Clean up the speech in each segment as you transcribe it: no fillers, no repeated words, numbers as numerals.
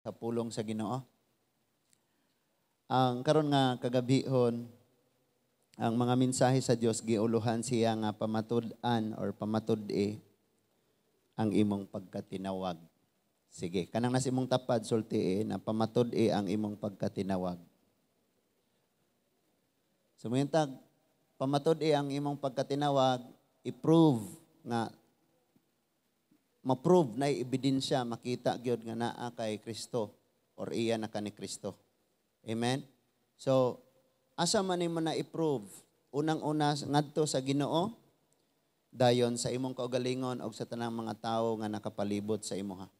Sa pulong sa Ginoo. Ang karon nga kagabihon, ang mga mensahe sa Dios giuluhan siya nga pamatud-an or pamatud-i ang imong pagkatinawag. Sige, kanang nas imong tapad, sulti na pamatud-i ang imong pagkatinawag. So tag pamatud-i ang imong pagkatinawag, i-prove nga ma-prove na ebidensya, makita gyud nga naa kay Kristo or iya na ka ni Kristo. Amen? So, asa man nimo na i-prove? Unang-una ngadto sa Ginoo, dayon sa imong kaugalingon og sa tanang mga tawo nga nakapalibot sa imoha.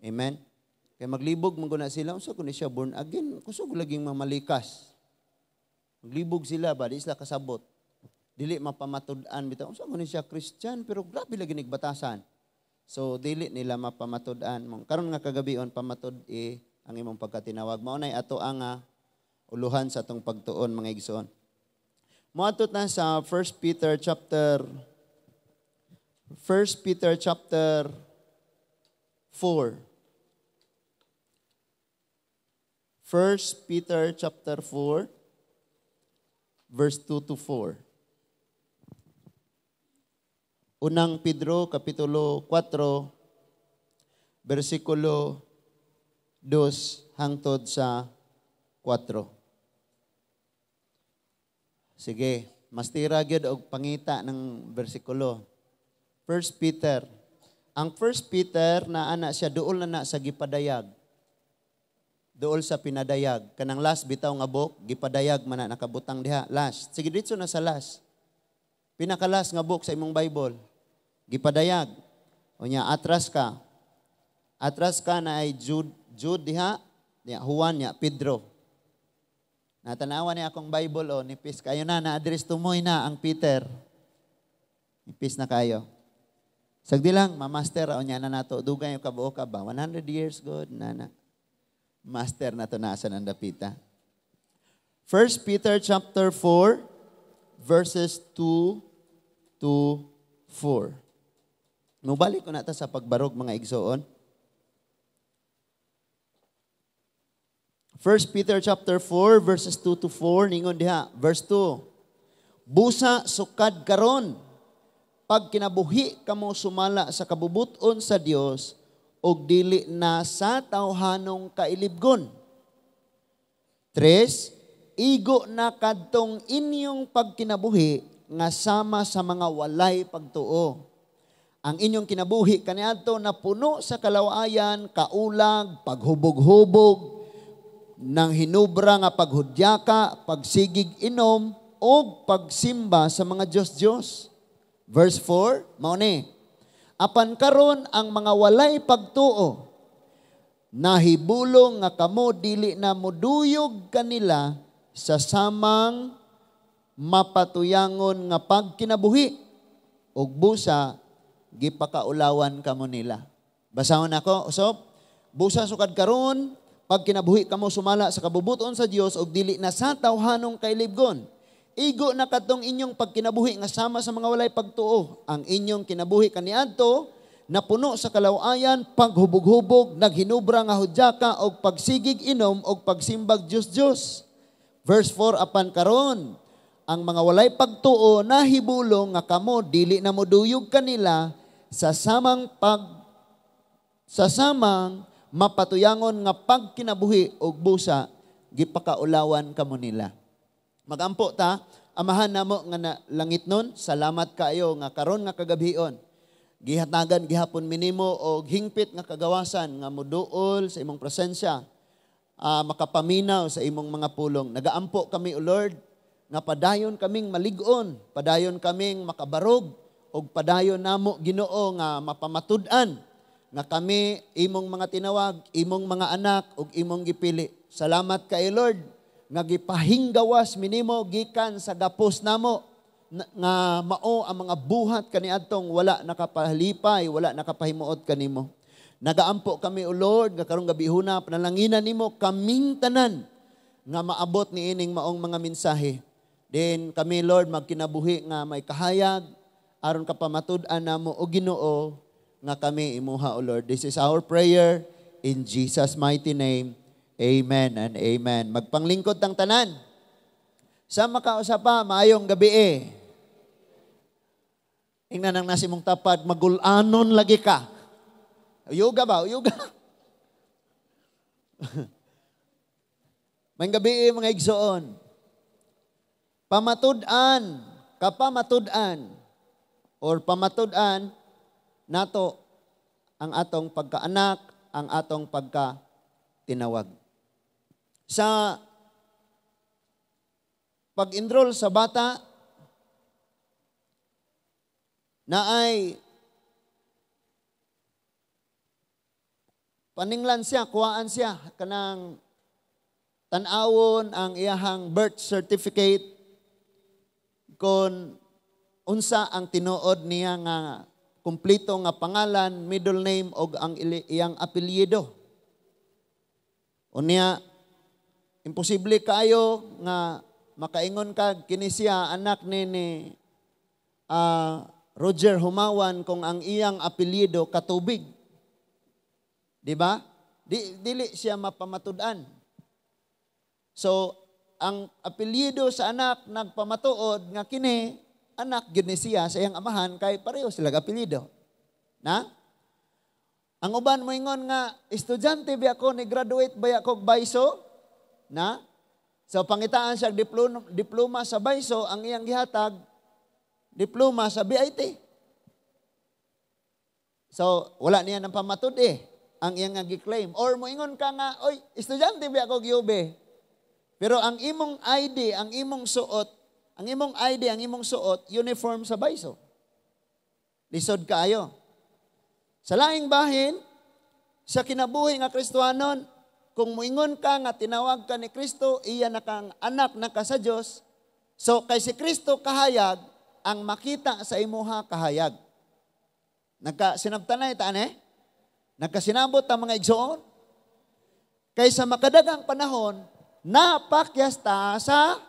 Amen? Kay maglibog man guna sila, unsa kun siya born again, kusog laging mamalikas. Maglibog sila ba, di sila kasabot. Dili mapamatud-an bitaw unsa kun siya Christian pero grabe lagi nigbatasan. So dili nila mapamatud-an. Karon nga kagabion, pamatud-i ang imong pagkatinawag. Mao nay ato ang uluhan sa atong pagtuon, mga igsoon. Moadto na sa 1 Peter chapter 4. 1 Peter chapter 4 verse 2 to 4. Unang Pedro kapitulo 4 bersikulo 2 hangtod sa 4. Sige, mastira gyud og pangita ng bersikulo. 1 Peter. Ang 1 Peter na ana siya duol na na sa gipadayag. Duol sa pinadayag. Kanang last bitaw nga book, gipadayag man na nakabutang diha last. Sige, dito na sa last. Pinaka-last nga book sa imong Bible. Gipadayag. Unya atras ka. Atras ka na ay Jude, Jude diha, diha Juan niya, Pedro. Natanawa niya akong Bible o nipis kayo na na-address tumoy na ang Peter. Nipis na kayo. Sagdi lang, ma-master o niya na nato. Dugay yung kabuo ka ba? 100 years good na na. Master na to nasa ng dapita. 1 Peter chapter 4 verses 2 to 4. Mubalik ko na ta sa pagbarog, mga igsoon. 1 Peter chapter 4 verses 2 to 4, ningon diha, verse 2. Busa sukad karon pag kinabuhi kamo sumala sa kabubuton sa Dios og dili na sa tawhanong kailibgon. 3, igo na kadtong inyong pagkinabuhi nga sama sa mga walay pagtuo. Ang inyong kinabuhi kaniadto na puno sa kalawayan, kaulag, paghubog-hubog, ng hinubra nga paghudyaka, pagsigig inom, o pagsimba sa mga Diyos-Diyos. Verse 4, mao ni, apan karon ang mga walay pagtuo, nahibulong nga kamo dili na moduyog kanila sa samang mapatuyangon nga pagkinabuhi, ug busa gipakaulawan kamo nila. Basahon nako, usop. Busa sukad karon pag kinabuhi kamo sumala sa kabubuton sa Dios og dili na sa tawhanong kailibgon. Igo na kadtong inyong pagkinabuhi nga sama sa mga walay pagtuo. Ang inyong kinabuhi kaniadto napuno sa kalawayan, paghubog-hubog, naghinubra nga hudyaka og pagsigig inom og pagsimbag Dios-Dios. Verse 4, apan karon ang mga walay pagtuo nahibulong nga kamo dili na moduyog kanila sa samang mapatuyangon nga pagkinabuhi og busa gipakaulawan kamo nila. Magampo ta, Amahan namo nga na, langit nun, salamat kaayo nga karon nga kagabhion. Gihatagan gihapon minimo og hingpit nga kagawasan nga moduol sa imong presensya, makapaminaw sa imong mga pulong. Nagaampo kami, O Lord, nga padayon kaming malig-on, padayon kaming makabarog, og padayon namo, Ginoo, nga mapamatud-an nga kami imong mga tinawag, imong mga anak ug imong gipili. Salamat kay Lord nga gipahinggawas minimo gikan sa gapos namo nga mao ang mga buhat kaniadtong wala nakapalipay, wala nakapahimuot kanimo. Nagaampo kami, O Lord, nga karong gabihuna panalanginan nimo kaming tanan nga maabot niining maong mga mensahe. Then kami, Lord, magkinabuhi nga may kahayag aron kapamatud-an namo, o Ginoo, nga kami imuha, O Lord. This is our prayer In Jesus' mighty name, amen and amen. Magpanglingkod tang tanan. Sa makausa pa, maayong gabi eh. Ingnan ang nasi mong tapad, magulanon lagi ka. Uyuga ba? Uyuga. Maayong gabi eh, mga igsoon. Pamatud-an, kapamatud-an, or pamatud-an nato ang atong pagkaanak, ang atong pagkatinawag. Sa pag-enroll sa bata, na ay paninglan siya, kuhaan siya, kanang tan-awon ang iyahang birth certificate kung unsa ang tinuod niya nga kumpleto nga pangalan, middle name og ang iyang apelyido. Unya, imposible kaayo nga makaingon ka kini siya anak ni Roger Humawan kung ang iyang apelyido Katubig. Di ba? Dili siya mapamatud-an. So, ang apelyido sa anak nagpamatuod nga kini anak gyud ni siya sa iyang amahan kay pareho sila apelyido. Na? Ang uban moingon nga estudyante ba ako, ni graduate ba ako BISO? Na? So pangitaan siya diploma sa BISO, ang iyang gihatag diploma sa BIT. So wala niya ng pamatud eh ang iyang nga gi-claim. Or moingon ka nga, oy, estudyante ba ako UB? Pero ang imong ID, ang imong suot, ang imong ID, ang imong suot, uniform sa BISO. Lisod kaayo. Sa laing bahin, sa kinabuhi nga Kristohanon, kung moingon ka nga tinawag ka ni Kristo, iya na kang anak na ka sa Dios. So kay si Kristo kahayag, ang makita sa imuha kahayag. Nagkasinabtanay taan eh? Nagkasinabot ang mga igsoon? Kay sa makadagang panahon, napakyas ta sa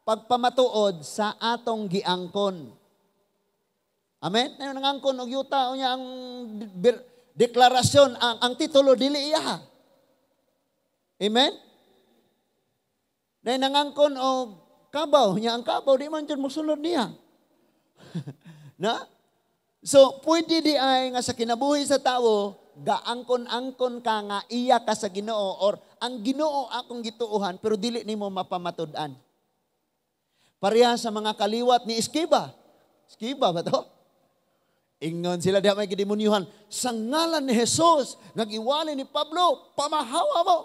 pagpamatuod sa atong giangkon. Amen? Ngayon, nangangkon og yuta unya ang deklarasyon, ang titulo dili iya. Amen? Ngayon, nangangkon og kabaw, nya ang kabaw di man jud mosulod niya. Na? So, pwede di ay nga sa kinabuhi sa tao, gaangkon-angkon ka nga iya ka sa Ginoo or ang Ginoo akong gituohan pero dili nimo mapamatud-an. Pareha sa mga kaliwat ni Esquiva. Esquiva ba to? Ingon sila diha may gidemonyuhan. Sa ngalan ni Jesus, nagiwali ni Pablo, pamahawa mo.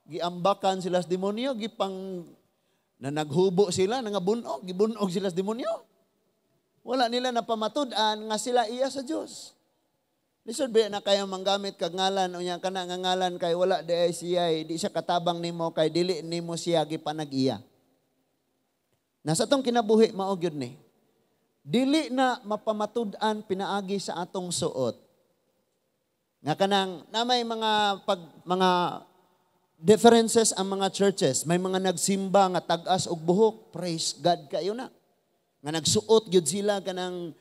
Giambakan sila sa demonyo, gipang na naghubo sila, nangabunog, gibunog sila sa demonyo. Wala nila napamatud-an nga sila iya sa Dios. Lisod ba na kaya manggamit kag ngalan unya kana nga ngalan kay wala di ay siya, di siya katabang nimo kay dili nimo siya gipanag-iya. Nasa tong kinabuhi mao gyud ni. Dili na mapamatud-an pinaagi sa atong suot. Nga kanang na may mga pag mga differences ang mga churches, may mga nagsimba nga tag-as og buhok, praise God kayo na. Nga nagsuot gyud sila kanang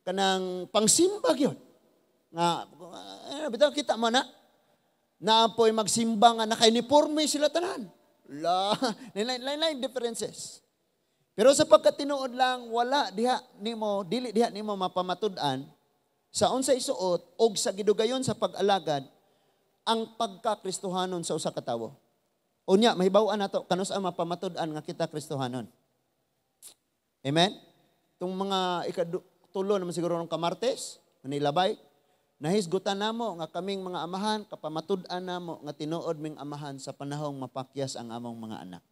kanang pangsimba gyud. Nga bitaw kita mo na naapoy magsimba nga naka-uniforme sila tanan. La, lain differences. Pero sa pagkatinuod lang wala diha nimo, dili diha nimo mapamatud-an sa unsay suot og sa gidugayon sa pag-alagad ang pagka-Kristohanon sa usa ka tawo. Unya mahibaw-an nato kanus ang mapamatud-an nga kita Kristohanon. Amen? Itong mga ikatulo naman siguro ng kamartes, manilabay, nahisgutan namo nga kaming mga amahan, kapamatud-an namo nga tinuod ming amahan sa panahong mapakyas ang among mga anak.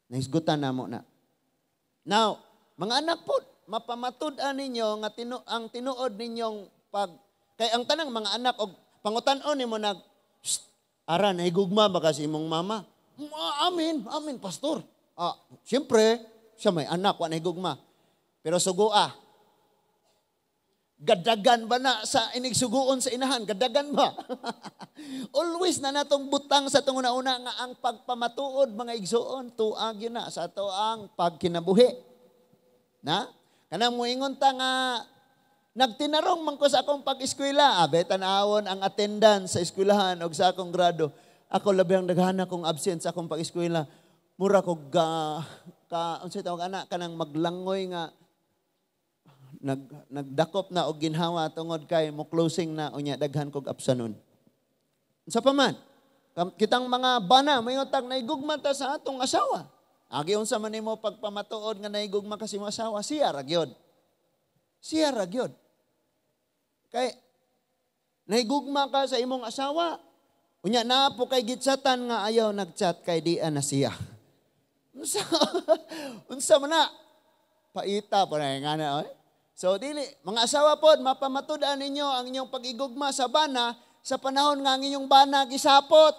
Nahisgutan namo na. Now, mga anak po, mapamatud-an ninyo nga ang tinuod ninyong pag kay ang tanang mga anak og pangutan-on nimo nag psst, ara nahigugma ba kasi imong mama? Amin, amin pastor. Ah, siyempre, siya may anak wa nahigugma. Pero sugua. Gadagan ba na sa inigsuguon sa inahan? Gadagan ba? Always na natong butang sa itong una-una nga ang pagpamatuod mga igsuon, tuag yun na sa ato ang pagkinabuhi. Na? Kanang muingon ta nga Nagtinarong man ko sa akong pag-eskwela. Abe, tan-awon ang attendance sa eskwelahan o sa akong grado. Ako labi ang daghan akong absent sa akong pag-eskwela. Mura ko ga, ka, unsay tawag ana, kanang maglangoy nga nagdakop na og ginhawa tungod kay mo closing na, unya daghan kog absanon. Unsa pa man? Kitang mga bana, may utang naigugma ta sa atong asawa. Agi unsa man nimo pagpamatuod nga naigugma ka sa imong asawa, siya ra gyud. Siya ra gyud. Kay naigugma ka sa imong asawa. Unya naa po kay gitsatan nga ayaw nagchat kay di na siya. Unsa unsa man na? Paita po na nga na. Oy. So dili mga asawa pod, mapamatud-an ninyo ang inyong pag-igugma sa bana sa panahon nga ang inyong bana gisapot.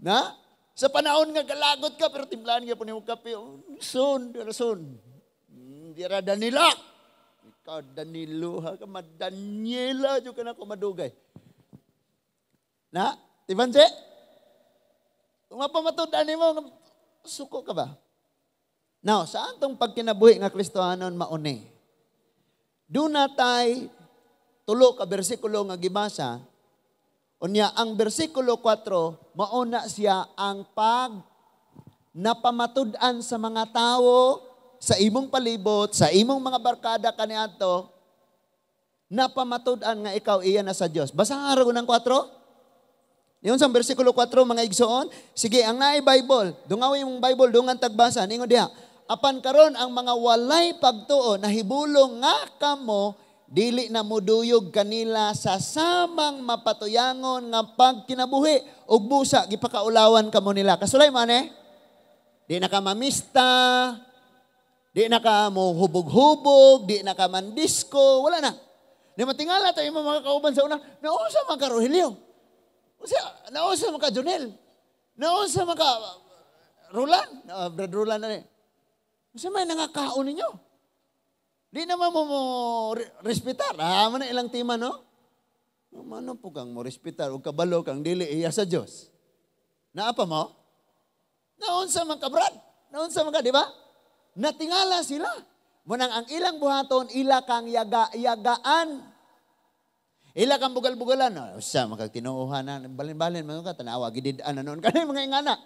Na? Sa panahon nga galagot ka pero timplahan gyapon nimo kape. Son, dira son. Dira Danila. Ikaw Danilo ha ka, Madaniela jud ka na ko madugay. Na? Tiban je? Kung mapamatud-an nimo suko ka ba? Now, sa atong pagkinabuhi nga Kristohanon mauni? Duna tay tulo ka bersikulo nga gibasa. Unya ang bersikulo 4, mauna siya ang pag napamatud-an sa mga tao sa imong palibot, sa imong mga barkada kaniadto, napamatud-an nga ikaw iya na sa Dios. Basahan ra ng 4. Yun sa bersikulo 4, mga igsoon. Sige, ang naay Bible, dungawi imong Bible, dungan tagbasa, ningon diha, apan karon ang mga walay pagtuo nahibulong nga kamo dili na muduyog kanila sa samang mapatuyangon nga pagkinabuhi ug busa gipakaulawan kamo nila. Kasulay man eh. Di na ka mamista, di na ka mo hubog-hubog, di na ka mandisko, wala na. Di matingala tayo mga kauban sa una, nausa man ka Rogelio. Nausa man ka Jonel. Nausa man ka Roland, Brad Roland na ni. Unsa may nangakaon ninyo? Di naman mo mo respetar. Ah, man ilang tima, no? Mano po kang mo respetar o kabalo kang dili iya sa Dios. Naa pa mo? Naunsa man ka, Brad? Naunsa man ka, di ba? Natingala sila. Munang ang ilang buhaton, ila kang yaga-yagaan. Ila kang bugal-bugalan. No, usa makagtinuohan na, balin-balin man ka, tanawa, gidid-an na noon. Kanay mga ingana.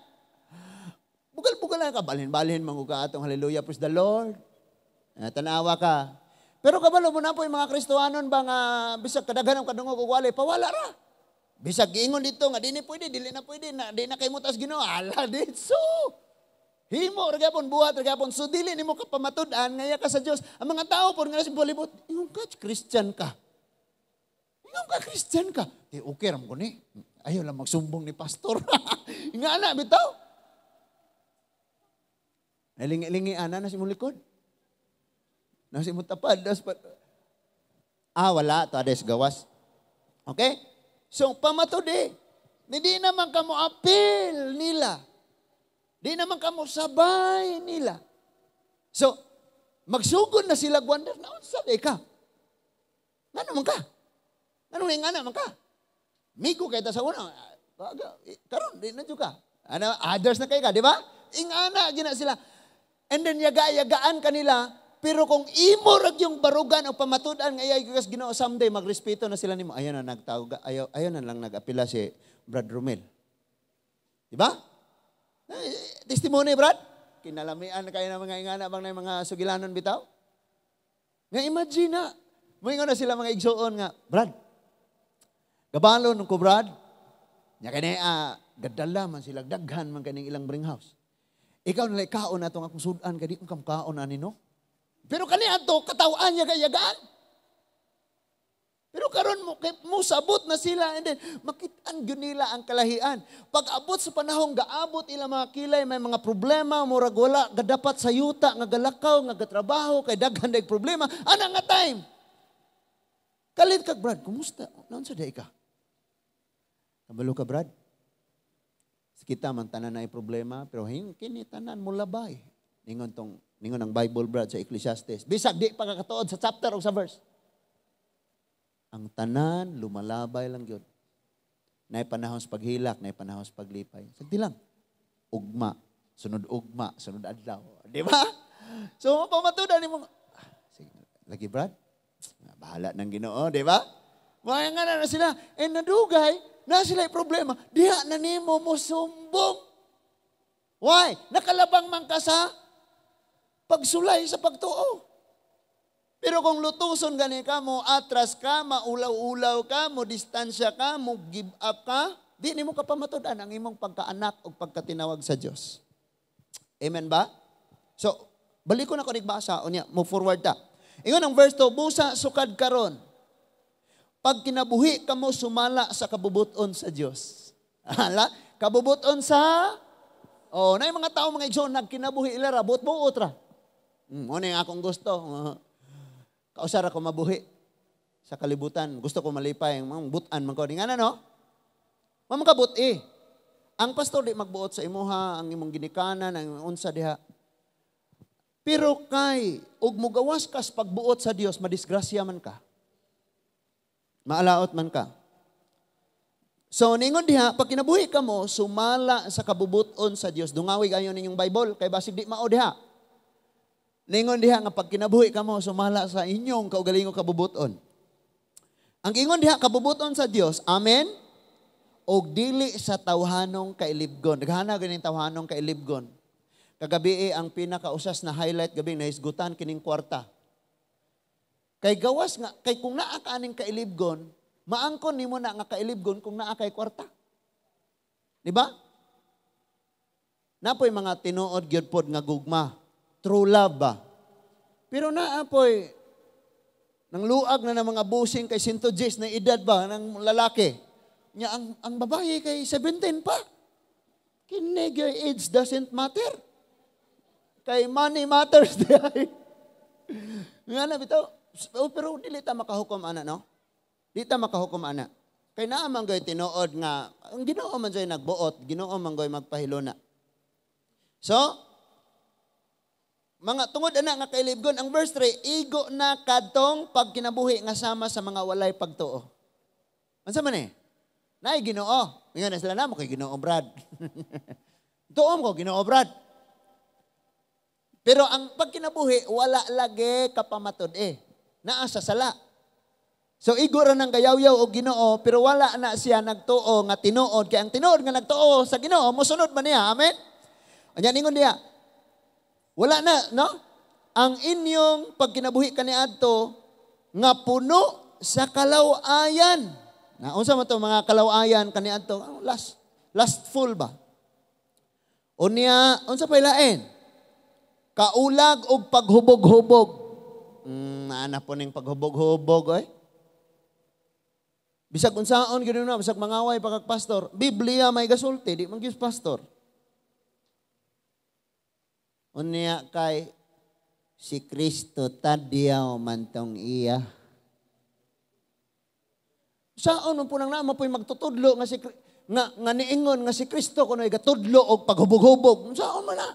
Bugal-bugalan ka, balin-balin man ka atong hallelujah, praise the Lord. Tanawa ka. Pero kabalo mo na po yung mga Kristohanon ba nga bisag kadaghan ang kadungog og wali, pawala ra. Bisag giingon dito nga di ni pwede, dili na pwede, na, di na kay mutas Ginoo. Ala ditso. Himo ra gyapon, buhat ra gyapon. So dili nimo kapamatud-an nga iya ka sa Dios. Ang mga tao pod nga sa palibot, ingon ka Christian ka. Ingon ka Christian ka. Di okay ra mo ni. Ayaw lang magsumbong ni pastor. Nga ana bitaw. Nalingi-lingi ana na si imong likod. Nasa imong tapad. Ah, wala. Ito ades gawas. Okay? So, pamatud eh. Hindi naman kamo apil nila. Di naman kamo sabay nila. So, magsugod na sila wonder, naunsa di ka? Ngano man ka? Ngano nga man ka? Migo kay ta sa una. Karon di na ka. Ano, others na kay ka, di ba? Ingana gina sila. And then yaga-yagaan kanila. Pero kung imo rag yung barugan o pamatud-an nga iyay kas Ginoo, someday magrespeto na sila nimo. Ayaw na nagtawag, ayaw na lang nag-apila si Brad Romel. Di ba? Testimony, Brad. Kinalamian kayo ng mga ingana bang na mga sugilanon bitaw? Nga imagine na. Moingon na sila mga igsuon nga, Brad, gabalon ko, Brad. Nya kani gadala man sila, daghan man kaning ilang bring house. Ikaw na kaon na itong akong sudan, kadi kang kaon ani no? Pero kani ato katawaan niya kayagaan. Pero karon mo musabot na sila and then makit-an gyud nila ang kalahian. Pag abot sa panahon gaabot ila mga kilay may mga problema, murag wala gadapat sa yuta nga galakaw nga gatrabaho kay daghan day problema. Ana nga time. Kalit ka, Brad, kumusta? Naunsa day ka? Kabalo ka, Brad? Kita man tanan na problema pero hin kini tanan mo labay. Ningon ang Bible, Brad, sa Ecclesiastes. Bisag di pa kakatuod sa chapter o sa verse. Ang tanan lumalabay lang gyud. Naay panahon sa paghilak, naay panahon sa paglipay. Sagdi lang. Ugma, sunod adlaw. Di ba? So pamatudan nimo, sige, Lagi, Brad? Bahala ng Ginoo, di ba? Mga nga na sila, eh nadugay, na sila problema, diha na nimo mo sumbong. Why? Nakalabang man ka sa pagsulay sa pagtuo. Pero kung lutuson gani ka mo, atras ka, maulaw-ulaw ka, mo distansya ka, mo give up ka, di nimo ka pamatud-an ang imong pagkaanak o pagkatinawag sa Dios. Amen ba? So, balik ko na ko nagbasa, unya, mo forward ta. Ingon ang verse 2, busa sukad karon, pag kinabuhi kamo sumala sa kabubuton sa Dios. Hala, kabubuton sa. Oh, na yung mga tao, mga igsoon, nagkinabuhi ila ra, buot-buot ra. Mo na yung akong gusto. Kausar ako mabuhi sa kalibutan. Gusto ko malipay. Mga butan man ko. Nga na, no? Mamakabut eh. Ang pastor di magbuot sa imuha, ang imong ginikanan, ang unsa diha. Pero kay, ug mugawas kas pagbuot sa Dios, madisgrasya man ka. Maalaot man ka. So, ningon diha, pag kinabuhi ka mo, sumala sa kabubuton sa Dios. Dungawi ayon ninyong Bible, kay basig di mao diha. Ningon diha nga pag kinabuhi ka mo, sumala sa inyong kaugalingong kabubuton. Ang ingon diha, kabubuton sa Dios, amen? Og dili sa tawhanong kailibgon. Naghana ganing tawhanong kailibgon. Kagabi eh, ang pinakausas na highlight gabi, nahisgutan kining kwarta. Kay gawas nga, kay kung naa ka aning kailibgon, maangkon nimo na nga kailibgon kung naa kay kwarta. Di ba? Napoy mga tinuod gyud pod nga gugma. True love ba? Pero naa poy nang luag na ng mga busing kay 110 na edad ba ng lalaki. Nya ang babae kay 17 pa. Kini age doesn't matter. Kay money matters di ay. Nga na bitaw, oh, pero dili ta makahukom ana, no? Di ta makahukom ana. Kay naa man goy tinuod nga ang Ginoo man joy nagbuot, Ginoo man goy magpahiluna. So, mga tungod ana nga kailibgon, ang verse 3, igo na kadtong pagkinabuhi nga sama sa mga walay pagtuo. Unsa man eh? Naay Ginoo. Ingon na sila namo kay Ginoo Brad. Tuom ko Ginoo Brad. Pero ang pagkinabuhi wala lagi kapamatud eh. Naa sa sala. So igo ra nang gayawyaw og Ginoo pero wala na siya nagtuo nga tinuod kay ang tinuod nga nagtuo sa Ginoo mosunod man niya. Amen. Anya ningon diha. Wala na, no? Ang inyong pagkinabuhi kaniadto nga puno sa kalawayan. Na unsa man to mga kalawayan kaniadto? Lustful ba? Unya, unsa pa ilain? Kaulag og paghubog-hubog. Naana po ning paghubog-hubog oy. Bisag unsaon gyud na, bisag mangaway pa kag pastor, Biblia may gasulti, di man gyud pastor. Unya kay si Kristo tadyaw man tong iya. Saon man po nang naman po'y magtutudlo nga si nga niingon nga si Kristo kuno gatudlo og paghubog-hubog. Saon man na?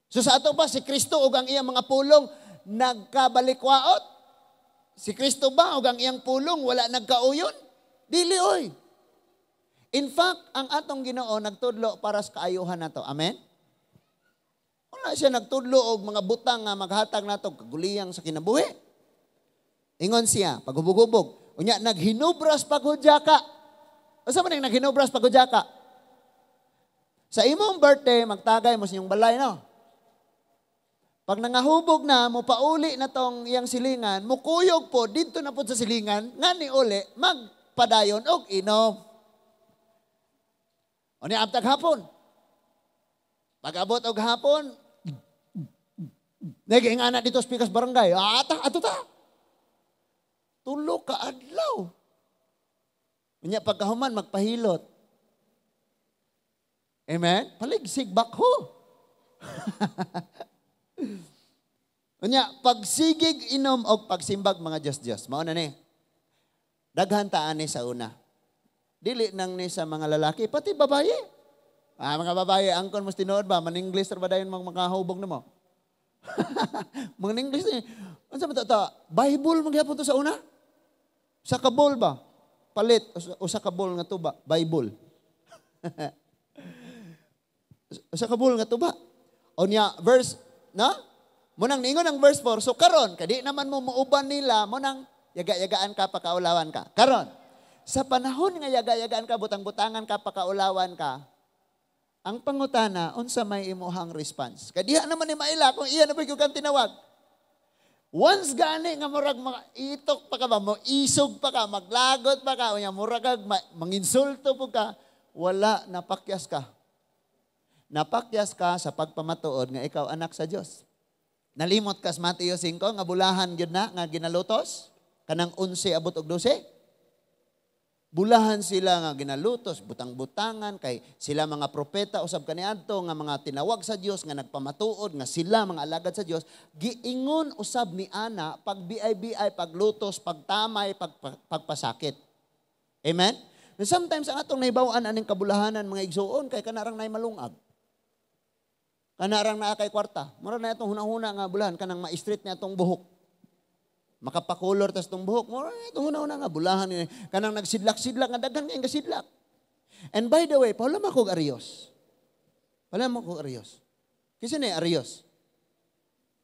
So sa ato ba si Kristo og ang iyang mga pulong nagkabalikwaot? Si Kristo ba og ang iyang pulong wala nagkauyon? Dili oy. In fact, ang atong Ginoo nagtudlo para sa kaayuhan nato. Amen? Wala siya nagtudlo og mga butang nga maghatag nato kaguliyang sa kinabuhi. Ingon siya, paghubog-hubog. Unya, naghinubras paghudyaka. Unsa man ang naghinubras paghudyaka? Sa imong birthday, magtagay mo sa inyong balay, no? Pag nangahubog na, mo pauli na tong iyang silingan, mukuyog po, dito na po sa silingan, nga ni uli, magpadayon og inom. O niya, abtag hapon. Pag-abot og hapon, nag-ingana dito sa Pikas Barangay. Ata, ato ta. Tulo ka adlaw. Unya pagkahuman, magpahilot. Amen? Paligsig bakho. Unya, pagsigig inom og pagsimbag mga Diyos-Diyos. Mao na ni. Daghan taan ni sa una. Dili nang ni sa mga lalaki, pati babaye. Ah, mga babaye, angkon mas tinuod ba? Maninglis ra ba dayon mga makahubog namo? Mga English ni. Unsa man to ta? Bible man gyapon to sa una? Sa kabol ba? Palit usa ka bol nga tuba, Bible. Usa ka bol nga tuba. Unya verse na Munang niingon ang verse 4, so karon kadi naman mo muuban nila, munang yaga-yagaan ka, pakaulawan ka. Karon, sa panahon nga yaga-yagaan ka, butang-butangan ka, pakaulawan ka, ang pangutana, unsa may imuhang response? Kay diha naman ni maila kung iya na ba kang tinawag. Once gani nga murag itok pa ka ba, mo isog pa ka, maglagot pa ka, unya murag kag manginsulto po ka, wala, napakyas ka. Napakyas ka sa pagpamatuod nga ikaw anak sa Dios. Nalimot kas Mateo 5 nga bulahan gyud na nga ginalutos kanang 11 abot og 12. Bulahan sila nga ginalutos, butang-butangan kay sila mga propeta usab kaniadto nga mga tinawag sa Dios nga nagpamatuod nga sila mga alagad sa Dios, giingon usab ni ana pag BIBI, paglutos, pagtamay, pagpasakit. Amen. And sometimes ang atong nahibaw-an aning kabulahanan mga igsuon kay kanarang nay malungag. Kanarang naa kay kwarta. Mura na itong hunahuna nga bulahan kanang ma-street niya itong buhok. Makapakulor tas itong buhok. Mura na itong hunahuna nga bulahan. Kanang nagsidlak-sidlak nga daghan kayong kasidlak. And by the way, paulam ako Arios. Paulam ako Arios. Kasi na Arios.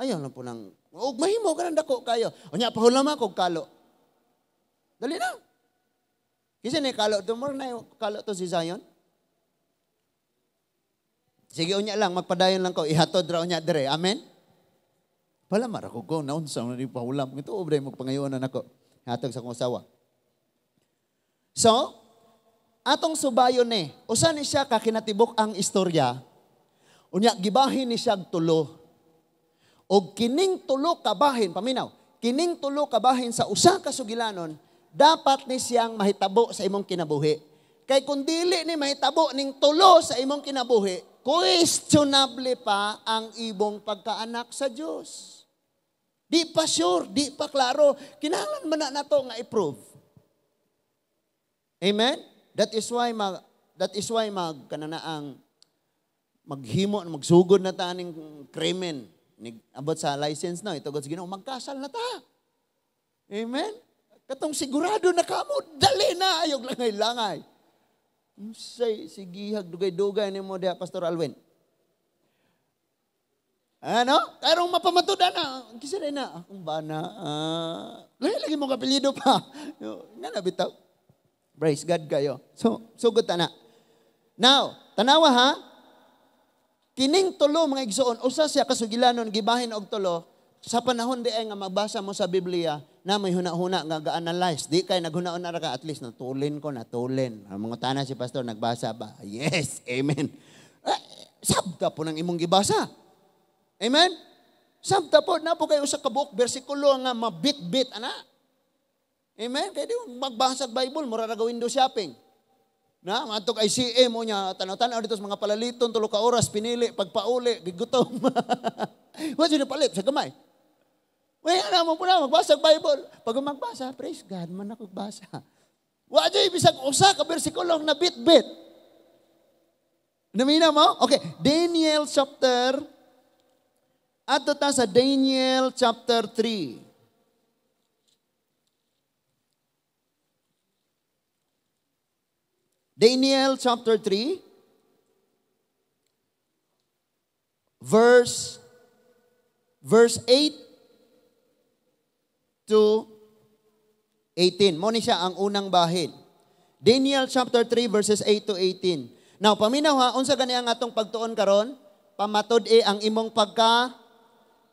Ayaw lang po nang, og mahimo ka nang dako kayo. Unya, paulam ako kalo. Dali na. Kasi na kalo to, mura na kalo to si Zion. Sige, unya lang, magpadayon lang ko, ihatod ra unya dire. Amen? Pala, mara ko ko, naunsa, na di pahulam. Ito, obray, magpangayonan ako. Hatog sa akong asawa. So, atong subayon ni, usa ni siya kakinatibok ang istorya, unya, gibahin ni siya tulo. O kining tulo kabahin, paminaw, kining tulo kabahin sa usa ka sugilanon, dapat ni siyang mahitabo sa imong kinabuhi. Kay kung dili ni mahitabo ning tulo sa imong kinabuhi, questionable pa ang ibong pagkaanak sa Diyos. Di pa sure, di pa klaro. Kinahanglan man na nato nga i-prove. Amen? That is why mag kananaang maghimo, magsugod na ta aning krimen. Abot sa license na, itugod sa Ginoo, magkasal na ta. Amen? Katong sigurado na kamo, dali na, ayog langay-langay. Say, sigihag, dugay-dugay ni mo diha, Pastor Alwin. Ano? Karong mapamatuda na. Kisa na, akong bana. Lagi mo kapilido pa. Nga na bitaw. Praise God kayo. So, sugod ta na. Now, tanawa ha. Kining tulo mga igsoon, usa siya kasugilanon, gibahin og tulo, sa panahon di ay nga magbasa mo sa Biblia, na may huna-huna nga ga-analyze. Di kay naghuna-huna ra ka, at least natulin ko, natulin. Ang mga tana si pastor, nagbasa ba? Yes, amen. Sabta po ng imong gibasa. Amen? Sabta po, na po kayo sa kabuok bersikulo nga mabit-bit, ana. Amen? Kaya di magbasa Bible, mura ra window shopping. Na, matog ICM mo niya, tanaw-tanaw dito sa mga palaliton, tulo ka oras, pinili, pagpauli, gigutom. Wala siya napalit sa gamay. Wala na mo po na, magbasa Bible. Pag magbasa, praise God, man ako magbasa. Wala siya ibisag usa ka bersikulong na bit-bit. Namina mo? Okay, Daniel chapter, ato ta sa Daniel chapter 3. Daniel chapter 3, verse 8 to 18. Mo ni siya ang unang bahin. Daniel chapter 3 verses 8 to 18. Now, paminaw ha, unsa gani ang atong pagtuon karon? Pamatud-e ang imong pagka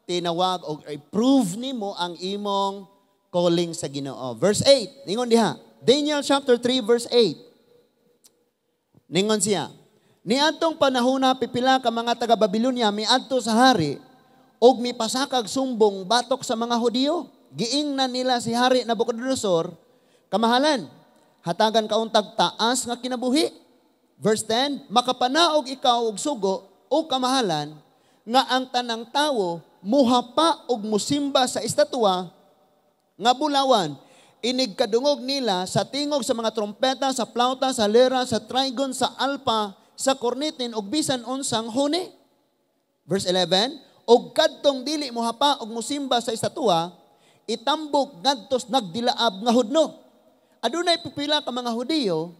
tinawag o i-prove nimo ang imong calling sa Ginoo. Verse 8, ningon diha. Daniel chapter 3 verse 8. Ningon siya, niadtong panahona pipila ka mga taga Babylonia miadto sa hari og mipasakag sumbong batok sa mga Hudiyo. Giingnan nila si Hari Nabucodonosor, kamahalan, hatagan kauntag taas nga kinabuhi. Verse 10, makapanaog ikaw og sugo o kamahalan nga ang tanang tawo muhapa og musimba sa estatwa nga bulawan. Inig kadungog nila sa tingog sa mga trompeta, sa plauta, sa lira, sa trigon, sa alpa, sa kornitin, ug bisan unsang huni. Verse 11, og kadtong dili mohapa og musimba sa estatwa, itambok ngadtos nagdilaab nga hudno. Adunay pipila ka mga Hudiyo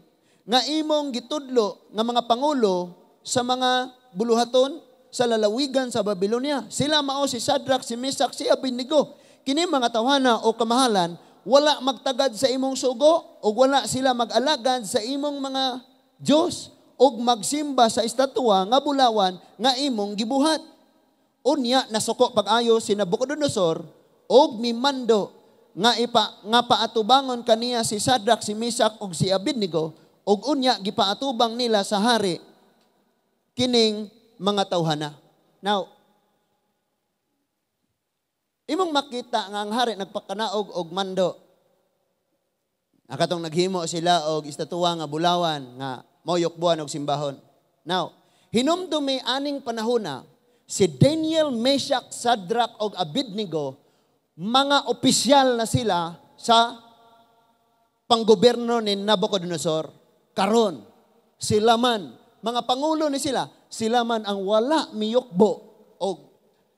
nga imong gitudlo nga mga pangulo sa mga buluhaton sa lalawigan sa Babylonia. Sila mao si Shadrach, si Meshach, si Abednego. Kini mga tawhana, o kamahalan, wala magtagad sa imong sugo ug wala sila mag-alagad sa imong mga Dios ug magsimba sa estatwa nga bulawan nga imong gibuhat. Unya nasuko pag-ayo si Nabucodonosor ug mimando nga paatubangon kaniya si Shadrach, si Meshach ug si Abednego, ug unya gipaatubang nila sa hari kining mga tawhana. Now, imong makita nga ang hari nagpakanaog og mando. Akatong naghimo sila og estatwa nga bulawan nga moyukbuan og simbahon. Now, hinumdumi aning panahona, si Daniel, Meshach, Shadrach og Abednego, mga opisyal na sila sa panggobyerno ni Nabucodonosor. Karon, sila man, mga pangulo ni sila, sila man ang wala miyukbo og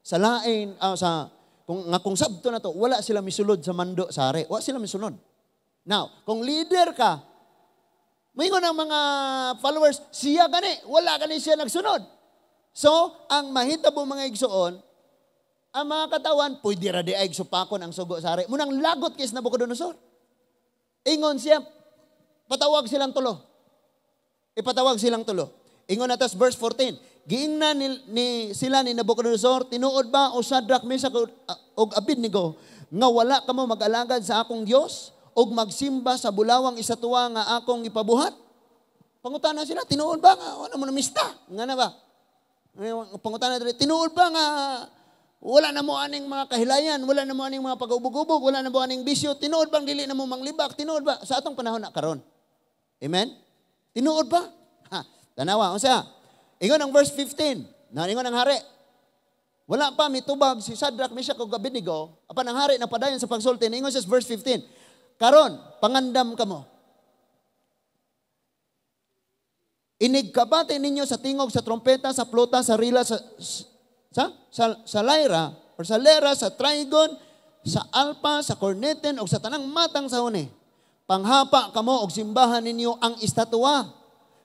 sa lain sa kung nga kung sabto na to, wala sila misulod sa mando sa hari. Wala sila misulod. Now, kung leader ka, moingon ang mga followers, siya gani, wala gani siya nagsunod. So, ang mahitabo, mga igsuon, ang mga katawan, pwede ra di ay supakon ang sugo sa hari. Munang lagot kay Nabucodonosor. Ingon siya, patawag silang tulo. Ipatawag silang tulo. Ingon na tas verse 14. Giingnan ni sila ni Nabucodonosor, "Tinuod ba, o Shadrach, Meshach ug Abednego, nga wala kamo mag-alagad sa akong Dios ug magsimba sa bulawang estatwa nga akong ipabuhat?" Pangutana sila, tinuod ba nga wala mo namista? Nga na ba? Pangutana diri, tinuod ba nga wala na mo aning mga kahilayan, wala na mo aning mga pag-ubog-ubog, wala na mo aning bisyo, tinuod bang dili na mo manglibak, tinuod ba? Sa atong panahon na karon. Amen? Tinuod ba? Ha, tanawa, unsa? Ingon ang verse 15. Na ingon ang hari. Wala pa mitubag si Shadrach, Meshach ug Abednego, apan ang hari napadayon sa pagsulti. Ingon sa verse 15. "Karon, pangandam kamo. Inigkabati ninyo sa tingog sa trompeta, sa plota, sa rila, sa lyra, or sa lera, sa trigon, sa alpa, sa corneten, o sa tanang matang sa huni. Panghapa kamo og simbahan ninyo ang estatwa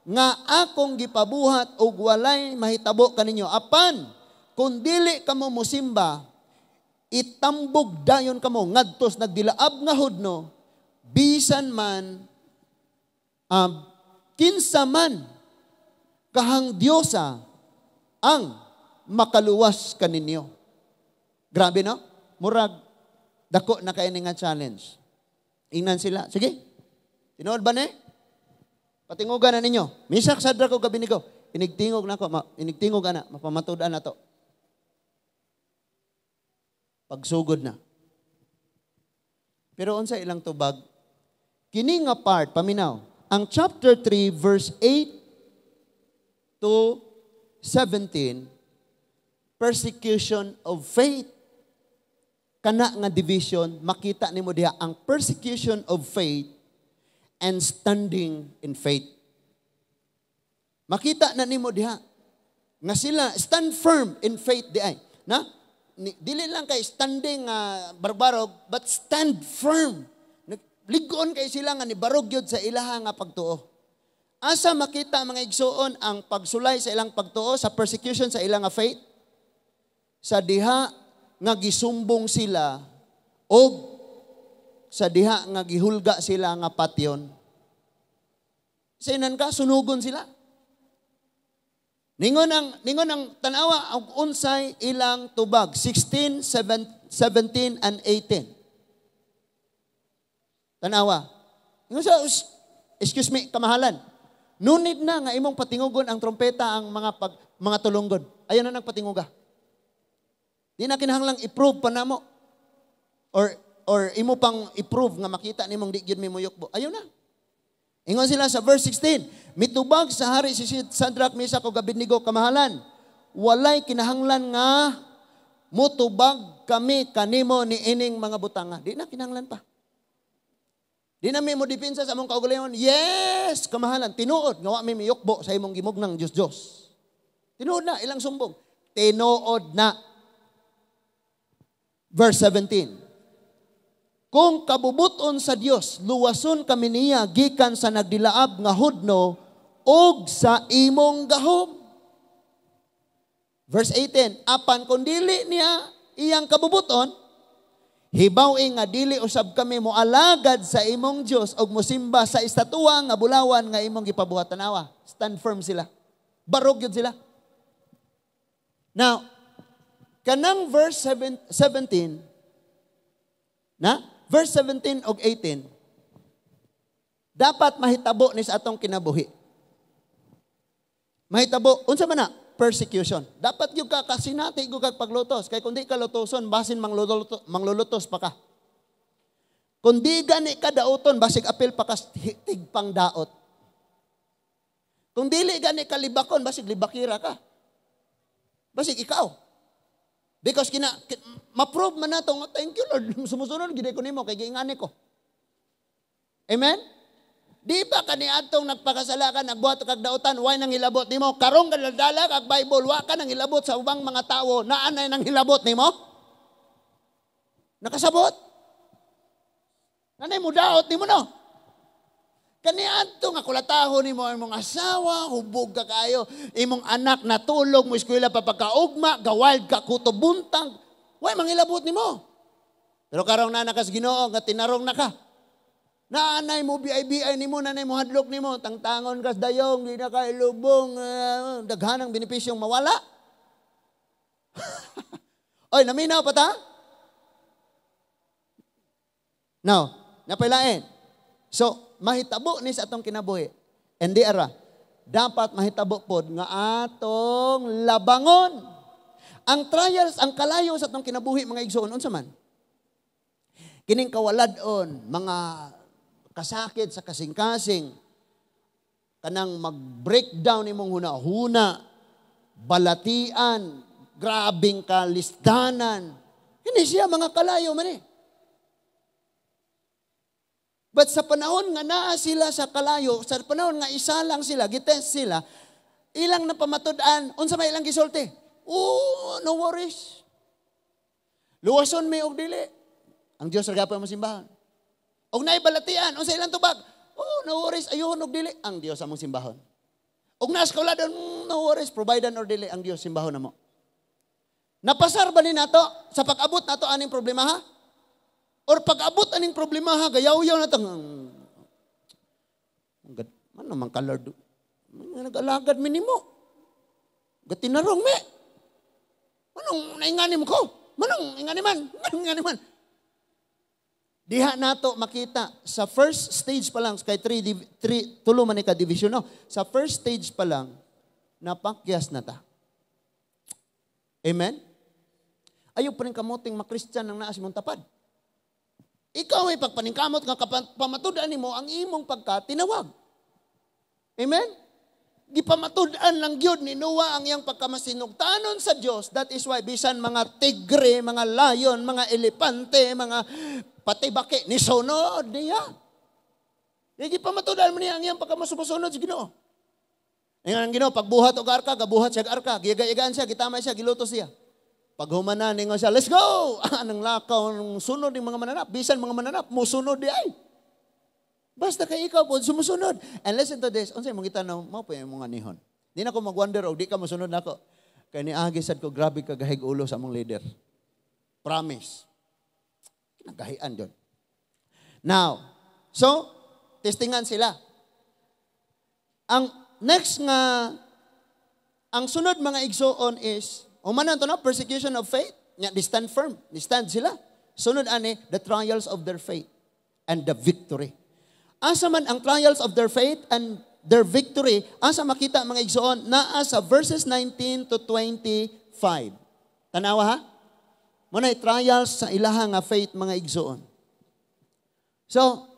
nga akong gipabuhat og walay mahitabo kaninyo. Apan, kung dili kamo mosimba, itambog dayon kamo ngadtos nagdilaab nga hudno, bisan man kinsa man kahang Diyosa ang makaluwas kaninyo." Grabe, no? Murag dako na kay nga challenge. Ingnan sila. Sige. Tinuod ba ni? Patingugan na ninyo. Meshach, Shadrach ug Abednego. Inigtingog na ko, inigtingog ana, mapamatud-an na to. Pagsugod na. Pero unsa ilang tubag? Kini nga part, paminaw, ang chapter 3 verse 8 to 17, persecution of faith. Kana nga division, makita nimo diha ang persecution of faith and standing in faith. Makita na nimo diha nga sila stand firm in faith di ay. Na? Dili lang kay standing barbarog, but stand firm. Ligon kay sila nga nibarog yun sa ilaha nga pagtuo. Asa makita, mga igsuon, ang pagsulay sa ilang pagtuo, sa persecution sa ilang nga faith? Sa diha nga gisumbong sila o sa diha nga gihulga sila nga patyon. Sinan ka, sunugon sila. Ningon ang tanawa ang unsay ilang tubag, 16, 7, 17 and 18. Tanawa. Ningon sa, "Excuse me, kamahalan. No need na nga imong patingugon ang trompeta ang mga tulunggod. Ayaw na nagpatinguga. Di na kinahanglang i-prove pa namo. Or imo pang i-prove nga makita nimong di gyud mi moyukbo. Ayaw na." Ingon sila sa verse 16, mitubag sa hari si Shadrach, Meshach ug Abednego, "Kamahalan, walay kinahanglan nga mutubag kami kanimo ni ining mga butanga." Di na kinahanglan pa. Di na mi mo depensa sa among kaugalingon. "Yes, kamahalan, tinuod nga wa mi miyukbo sa imong gimugnang Dios-Dios. Tinuod na ilang sumbong. Tinuod na." Verse 17. "Kung kabubuton sa Dios, luwason kami niya gikan sa nagdilaab nga hudno og sa imong gahom." Verse 18, apan kung dili niya iyang kabubuton, hibaw-i nga dili usab kami moalagad sa imong Dios og mosimba sa estatwa nga bulawan nga imong gipabuhat. Tanawa, stand firm sila. Barog yun sila. Now, kanang verse 7, 17, na verse 17 og 18, dapat mahitabo ni sa atong kinabuhi. Mahitabo, unsa man na? Persecution. Dapat yung ka kasinati gyud kag paglutos. Kay kung di ka lutoson, basin manglulutos pa ka. Kung di gani ka dauton, basig apil pa ka tigpang daot. Kung dili gani ka libakon, basig libakira ka. Basig ikaw. Because ma-prove man nato nga, thank you Lord, sumusunod gid ko nimo kay giingani ko. Amen? Di ba kaniadtong nagpakasala ka, nagbuhat kag dautan, way nang hilabot nimo? Karong kadala kag Bible, wa ka nang hilabot sa ubang mga tawo, naa nay nang hilabot nimo? Nakasabot? Nanay mo daot nimo no? Kaniadto nga kulataho nimo ang imong asawa, hubog ka kayo, imong anak natulog mo eskwela pa pagkaugma, gawild ka kuto buntag, way manghilabot nimo. Pero karong naa ka sa Ginoo nga tinarong na ka. Naanay mo BIBI nimo, nanay mo hadlok nimo, tangtangon kas dayong, di na ka ilubong, daghanang benepisyong mawala. Oy, naminaw pa ta? Now, napailain. So, mahitabo ni sa atong kinabuhi. And di ara, dapat mahitabo pod nga atong labangon. Ang trials, ang kalayo sa atong kinabuhi, mga igsoon, unsa man? Kining kawalad-on, mga kasakit sa kasing-kasing, kanang mag-breakdown imong huna-huna, balatian, grabing kalisdanan. Hindi siya mga kalayo man eh. But sa panahon nga naa sila sa kalayo, sa panahon nga isa lang sila, gitest sila, ilang napamatud-an, unsa may ilang gisulti? Oh, no worries. Luwason mi og dili. Ang Dios ra gapon mo simbahan. Og naibalatian, unsa ilang tubag? Oh, no worries, ayuhon og dili. Ang Dios among simbahon. Og naas kauladon, no worries, provider or dili, ang Dios simbahon namo. Napasar ba ni nato sa pag-abot nato aning problema ha? Or pag-abot aning problema ha, gayaw-yaw na tang ano man ka Lord? Nag-alagad mi nimo. Gatinarong mi. Manong naingani mo ko? Manong ingani man? Manong ingani man? Diha nato makita sa first stage pa lang kay three tulo man ni ka division no. Sa first stage pa lang napakyas na ta. Amen. Ayaw pa rin kamuting makristiyan ang naas mong tapad. Ikaw ay pagpaningkamot nga pamatud-an nimo ang imong pagkatinawag. Amen? Gipamatud-an lang gyud ni Noah ang iyang pagkamasinugtanon sa Dios. That is why bisan mga tigre, mga lion, mga elepante, mga patibaki, nisunod niya. Gipamatud-an mo niya ang iyang pagkamasusunod sa Ginoo. Ingon ang Ginoo, pagbuhat og arka, gabuhat siya og arka, giyagaigaan siya, gitamay siya, giluto siya. Paghumanan, ningon siya, let's go! Anong lakaw, nung sunod ng mga mananap, bisan mga mananap, musunod di ay. Basta kay ikaw po, sumusunod. And listen to this, unsay mong gitanaw, mao po yung mga nihon. Di na ko mag-wonder, o di ka musunod nako. Kay niagi sad ko, grabe kagahig ulo sa among leader. Promise. Kinagahian yun. Now, so, testingan sila. Ang next nga, ang sunod mga igsoon is, umanan to na, persecution of faith. Nya, they stand firm. They stand sila. Sunod ani, the trials of their faith and the victory. Asa man ang trials of their faith and their victory, asa makita mga igsoon, naa sa verses 19 to 25. Tanawa ha? Muna'y trials sa ilaha nga faith mga igsoon. So,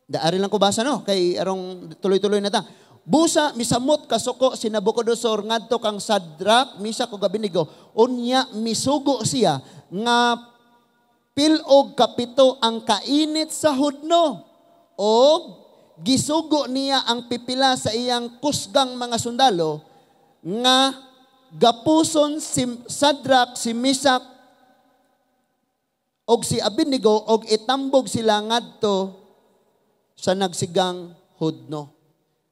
daari lang ko basa no, kay arong tuloy-tuloy na ta. Busa misamot kasuko si Nabucodonosor ngadto kang Sadrak, Misak ug Abednego. Unya misugo siya nga pilog kapito ang kainit sa hudno. Og gisugo niya ang pipila sa iyang kusgang mga sundalo nga gapuson si Sadrak, si Misak og si Abednego og itambog sila ngadto sa nagsigang hudno.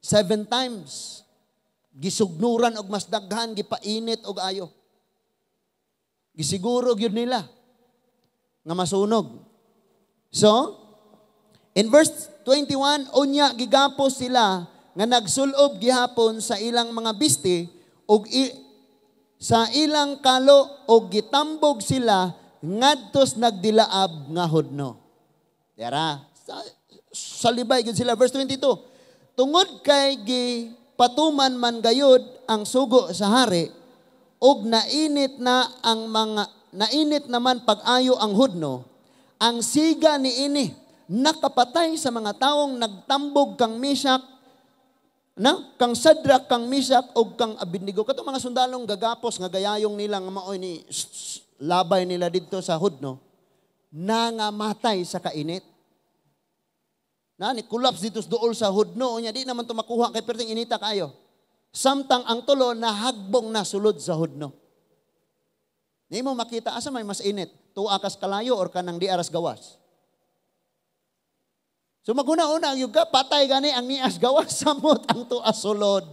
7 times Gisugnuran og mas daghan, gipainit og ayo. Gisiguro gyud nila nga masunog. So, in verse 21, unya gigapos sila nga nagsulob gihapon sa ilang mga bisti og sa ilang kalo og gitambog sila ngadtos nagdilaab nga hudno. Dara, salibay gyud sila. Verse 22, tungod kay gipatuman man gayud ang sugo sa hari og nainit na ang mga nainit naman pag-ayo ang hudno, ang siga niini nakapatay sa mga taong nagtambog kang Meshach na kang Shadrach, kang Meshach ug kang Abednego. Kato mga sundalong gagapos nga gayayong nila nga maoy ni labay nila didto sa hudno, nangamatay sa kainit. Na ni collapse dito sa duol sa hudno, unya di naman to makuha kay perting inita kayo. Samtang ang tulo nahagbong na sulod sa hudno. Nimo makita asa may mas init, tuwa kas kalayo or kanang di aras gawas. So maguna-una gyud ka, patay gani ang nias gawas, samot ang tuwa sulod.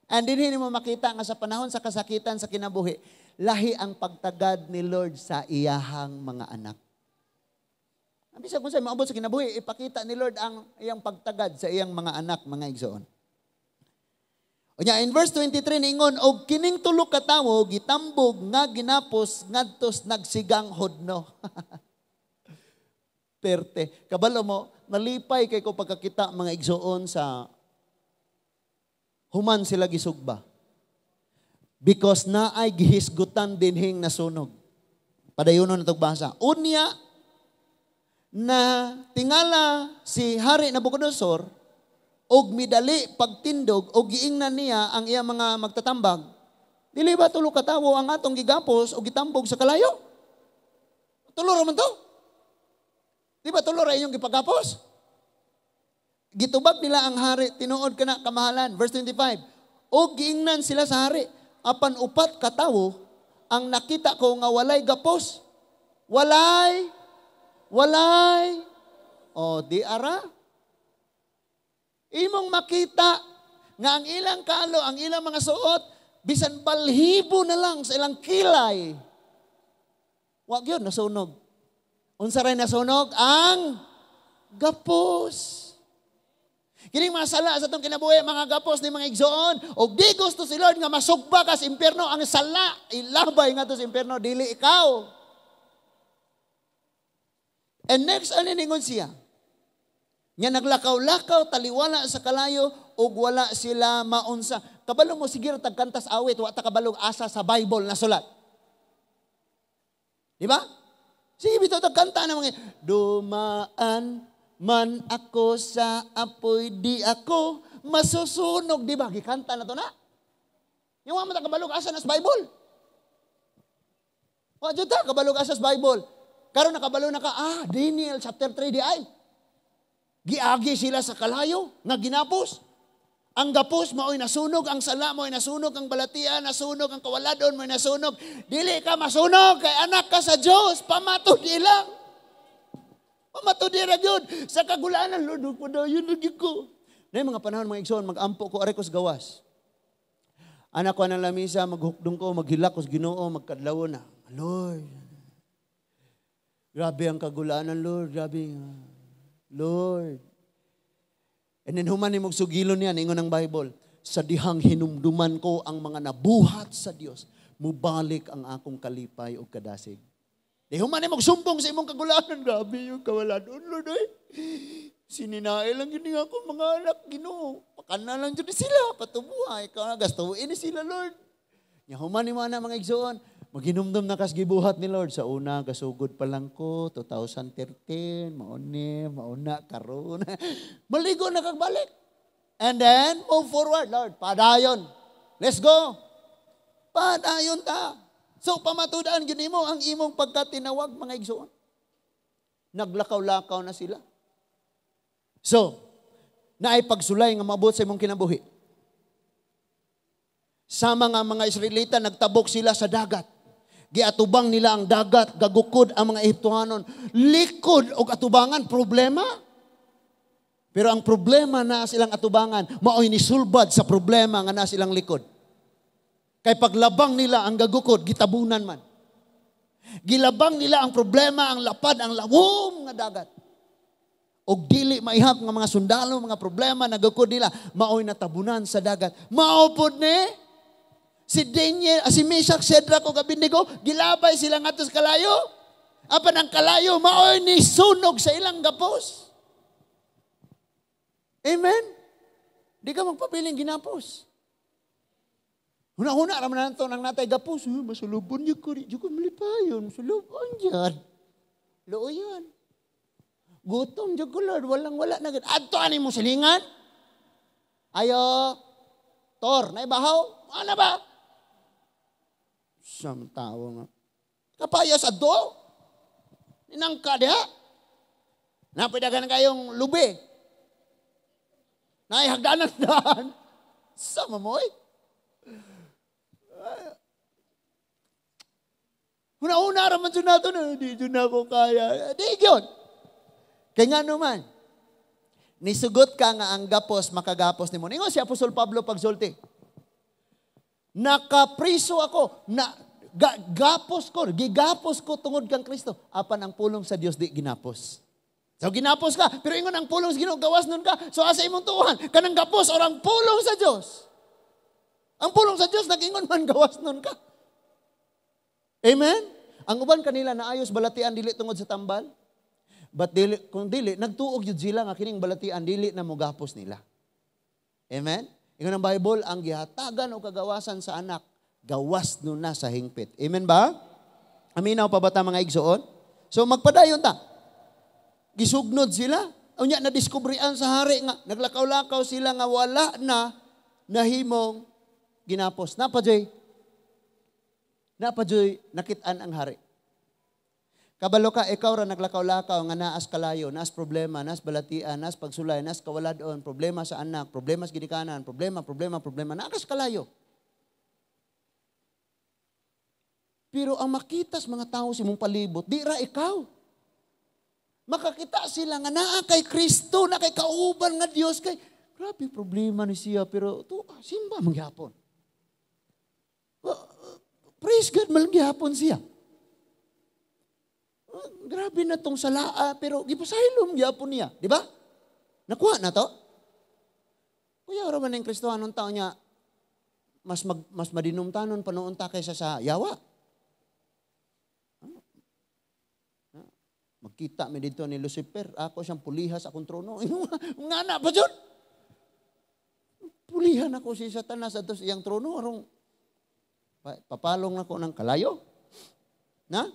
And dinhi nimo makita nga sa panahon sa kasakitan sa kinabuhi, lahi ang pagtagad ni Lord sa iyahang mga anak. Ang bisag kung sa maabot sa kinabuhi, ipakita ni Lord ang iyang pagtagad sa iyang mga anak, mga igsoon. Unya in verse 23 ningon, og kining tulo ka tawo gitambog nga ginapos ngadtos nagsigang hudno. Perte. Kabalo mo, nalipay kay ko pagkakita mga igsoon sa human sila gisugba. Because naay gihisgutan dinhing nasunog. Padayonon na basa. Unya na tingala si Hari Nabucodonosor og midali pagtindog og giingnan niya ang iyang mga magtatambag. Dili ba tulo ka tawo ang atong gigapos og gitambog sa kalayo? Tulo ra man to. Di ba tulo ra inyong gipagapos? Gitubag nila ang hari, tinuod kana kamahalan. Verse 25. Og giingnan sila sa hari, apan upat ka tawo ang nakita ko nga walay gapos. Walay, walay. O di ara. Imong makita nga ang ilang kalo, ang ilang mga suot, bisan balhibo na lang sa ilang kilay. Wag yun, nasunog. Unsa ray nasunog? Ang gapos. Kining mga sala sa atong kinabuhi, mga gapos ni mga igsoon, og di gusto si Lord nga masugba ka sa impyerno, ang sala ilabay ngadto sa impyerno, dili ikaw. And next, ano ningon siya? Nga naglakaw-lakaw, taliwala sa kalayo, ug wala sila maunsa. Kabalo mo, sige tagkantas awit, wa ta kabalog asa sa Bible na sulat. Di ba? Sige, bitaw tagkanta na mga, dumaan man ako sa apoy, di ako masusunog. Di ba? Gikanta na to na. Yung wa man ta kabalog asa na sa Bible. Wa jud ta kabalog asa sa Bible. Karon nakabalo na ka, Daniel chapter 3 di ay. Giagi sila sa kalayo nga ginapos. Ang gapos mao'y nasunog, ang sala mao'y nasunog, ang balatian nasunog, ang kawaladon mao'y nasunog. Dili ka masunog kay anak ka sa Dios, pamatud ilang. Pamatud ra gyud sa kagulanan, Lord, ug padayon lagi ko. Nay mga panahon mga igsoon, magampo ko are ko sa gawas. Anak ko ng lamisa, maghukdong ko, maghilak ko sa Ginoo, magkadlaw na. Lord, grabe ang kagulanan, Lord, grabe. Lord. And then human ni magsugilon niya, ingon ng Bible, sa dihang hinumduman ko ang mga nabuhat sa Dios, mubalik ang akong kalipay o kadasig. Di human ni magsumbong sa imong kagulanan, grabe yung kawalan, Lord, ay. Sininae lang yun nga ako, mga anak, Ginoo. Pakana lang dyan sila, patubuhay. Ikaw na, gastuin ni sila, Lord. Nya human ni mga mga igsoon, maginumdum na kas gibuhat ni Lord. Sa una, gasugod pa lang ko, 2013, mauni, mauna, karon. Maligo na kag balik. And then, move forward, Lord. Padayon. Let's go. Padayon ta. So, pamatudan gyud nimo ang imong pagkatinawag, mga igsoon. Naglakaw-lakaw na sila. So, naay pagsulay nga maabot sa imong kinabuhi. Sama nga mga Israelita, nagtabok sila sa dagat. Giatubang nila ang dagat, gagukod ang mga Ehiptohanon. Likod og atubangan, problema. Pero ang problema na silang atubangan, mao'y nisulbad sa problema nga naa silang likod. Kay paglabang nila ang gagukod, gitabunan man. Gilabang nila ang problema, ang lapad, ang lawom nga dagat. Og dili maihap nga mga sundalo, mga problema, nagukod nila, mao'y natabunan sa dagat. Mao pod ni si Daniel, si Meshach, Shadrach ug Abednego, gilabay sila ngadto sa kalayo. Apan ang kalayo mao'y nisunog sa ilang gapos. Amen? Di ka magpabiling ginapos. Huna-huna raman nato nang natay gapos. Masulubon niyo ko, di ko malipayon. Masulubon dyan. Looyan. Gutom dyan ko, Lord. Walang wala na. Adto ani mo silingan? Ayo. Tor, naibahaw? Ano ba? Siyam tao nga. Kapayas adto? Ninangka diha? Napidagan kayong lubi. Naihagdanan daan. Sama mo eh. Una-una raman dyan nato, di dyan ako kaya. Di yun. Kaya nga naman, nisugot ka nga ang gapos, makagapos ni mo. Ingon si Apostol Pablo pagsulti. Nakapriso ako, na, gapos ko, gigapos ko tungod kang Kristo. Apan ang pulong sa Dios di ginapos. So ginapos ka, pero ingon ang pulong sa Ginoo, gawas nun ka. So asa imong tuuhan, kanang gapos or ang pulong sa Dios. Ang pulong sa Dios nag-ingon man gawas nun ka. Amen? Ang uban kanila naayos balatian dili tungod sa tambal. But dili, kung dili, nagtuog yun sila nga kining balatian dili na mogapos nila. Amen? Ingon ang Bible, ang gihatagan o kagawasan sa anak, gawas nun na sa hingpit. Amen ba? Aminaw pa ba ta mga igsoon? So magpadayon ta. Gisugnod sila. Unya nadiskubrian sa hari nga naglakaw-lakaw sila nga wala na nahimong ginapos. Napa joy? Napa joy nakit-an ang hari. Kabalo ka, ikaw ra naglakaw-lakaw nga naas kalayo, naas problema, naas balatian, naas pagsulay, naas kawaladon, problema sa anak, problema sa ginikanan, problema, problema, problema, naas kalayo. Pero ang makita sa mga tao sa imong palibot, di ra ikaw. Makakita sila nga naa kay Kristo, na kay kauban nga Dios kay grabe problema ni siya pero to simba mangyapon. Praise God mangyapon siya. Grabe na tong salaa pero gipasaylo gyapon niya, di ba? Nakuha na to. Kuya ora man ang Kristohanon tao niya mas madinumtanon panoon ta kaysa sa yawa. Magkita mi dito ni Lucifer, ako siyang pulihas akong trono. Nga na pa dyan? Pulihan ako si Satanas ato sa iyang trono. Arong papalong nako ng kalayo. Na?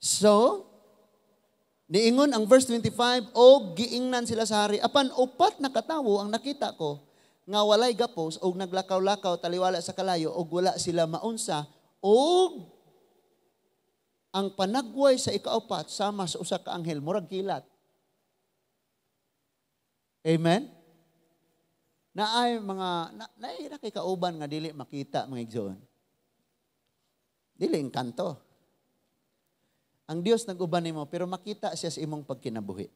So, niingon ang verse 25, og giingnan sila sa hari, apan upat na katawo ang nakita ko, nga walay gapos, og naglakaw-lakaw taliwala sa kalayo, og wala sila maunsa, og ang panagway sa ikaupat sama sa usa ka anghel, murag kilat. Amen? Naay mga naay kay kauban nga dili makita mga igsoon. Dili engkanto. Ang Dios nag-uban nimo pero makita siya sa imong pagkinabuhi.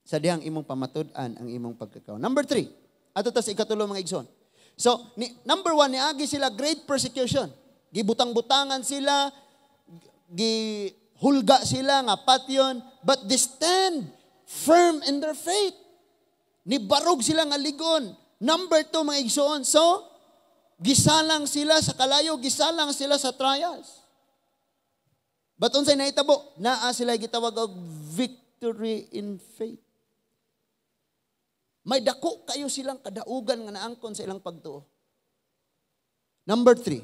Sa dihang imong pamatud-an ang imong pagkakaon. Number 3. Ato ta sa ikatulo mga igsoon. So, number 1 niagi sila great persecution. Gibutang-butangan sila, gihulga sila nga patyon, but they stand firm in their faith. Nibarog sila nga ligon. Number 2 mga igsoon, so gisalang sila sa kalayo, gisalang sila sa trials. But unsay nahitabo? Naa sila gitawag og victory in faith. May dako kayo silang kadaugan nga naangkon sa ilang pagtuo. Number 3.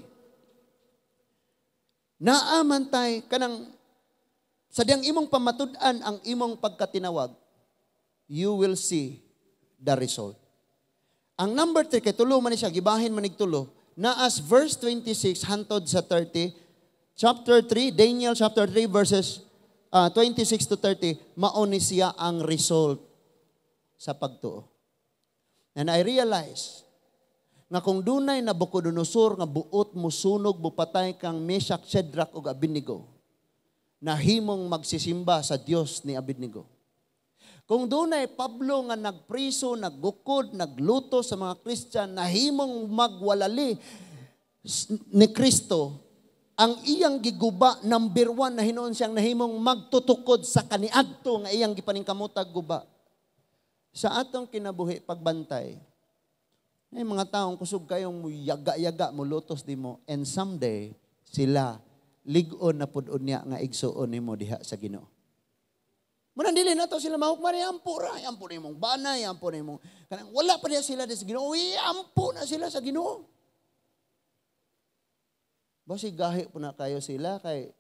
Naamantay kanang sa diyang imong pamatud-an ang imong pagkatinawag, you will see the result. Ang number 3, kay tulo man siya, gibahin manig tulo, naas verse 26 hantod sa 30, chapter 3, Daniel chapter 3 verses 26 to 30, mao ni siya ang result sa pagtuo. And I realize, nga kung dunay Nabucodonosor nga buot musunog bupatay kang Meshach, Shadrach ug Abednego, nahimong magsisimba sa Dios ni Abednego. Kung dunay Pablo nga nagpriso, naggukod, nagluto sa mga Christian, nahimong magwalali ni Kristo, ang iyang giguba, number one na hinuon siyang nahimong magtutukod sa kaniadto nga iyang gipaningkamotag guba. Sa atong kinabuhi, pagbantay, ay mga taong kusog kayong yaga-yaga, mulutos di mo, and someday, sila, lig-on na pud niya nga igsuon nimo diha sa Ginoo. Muna dili na to sila mahukman, ampo ra, ampo na imong banay, ampo na imong kanang wala pa diha sila sa Ginoo, ampo na sila sa Ginoo. Basi gahi po na kayo sila kay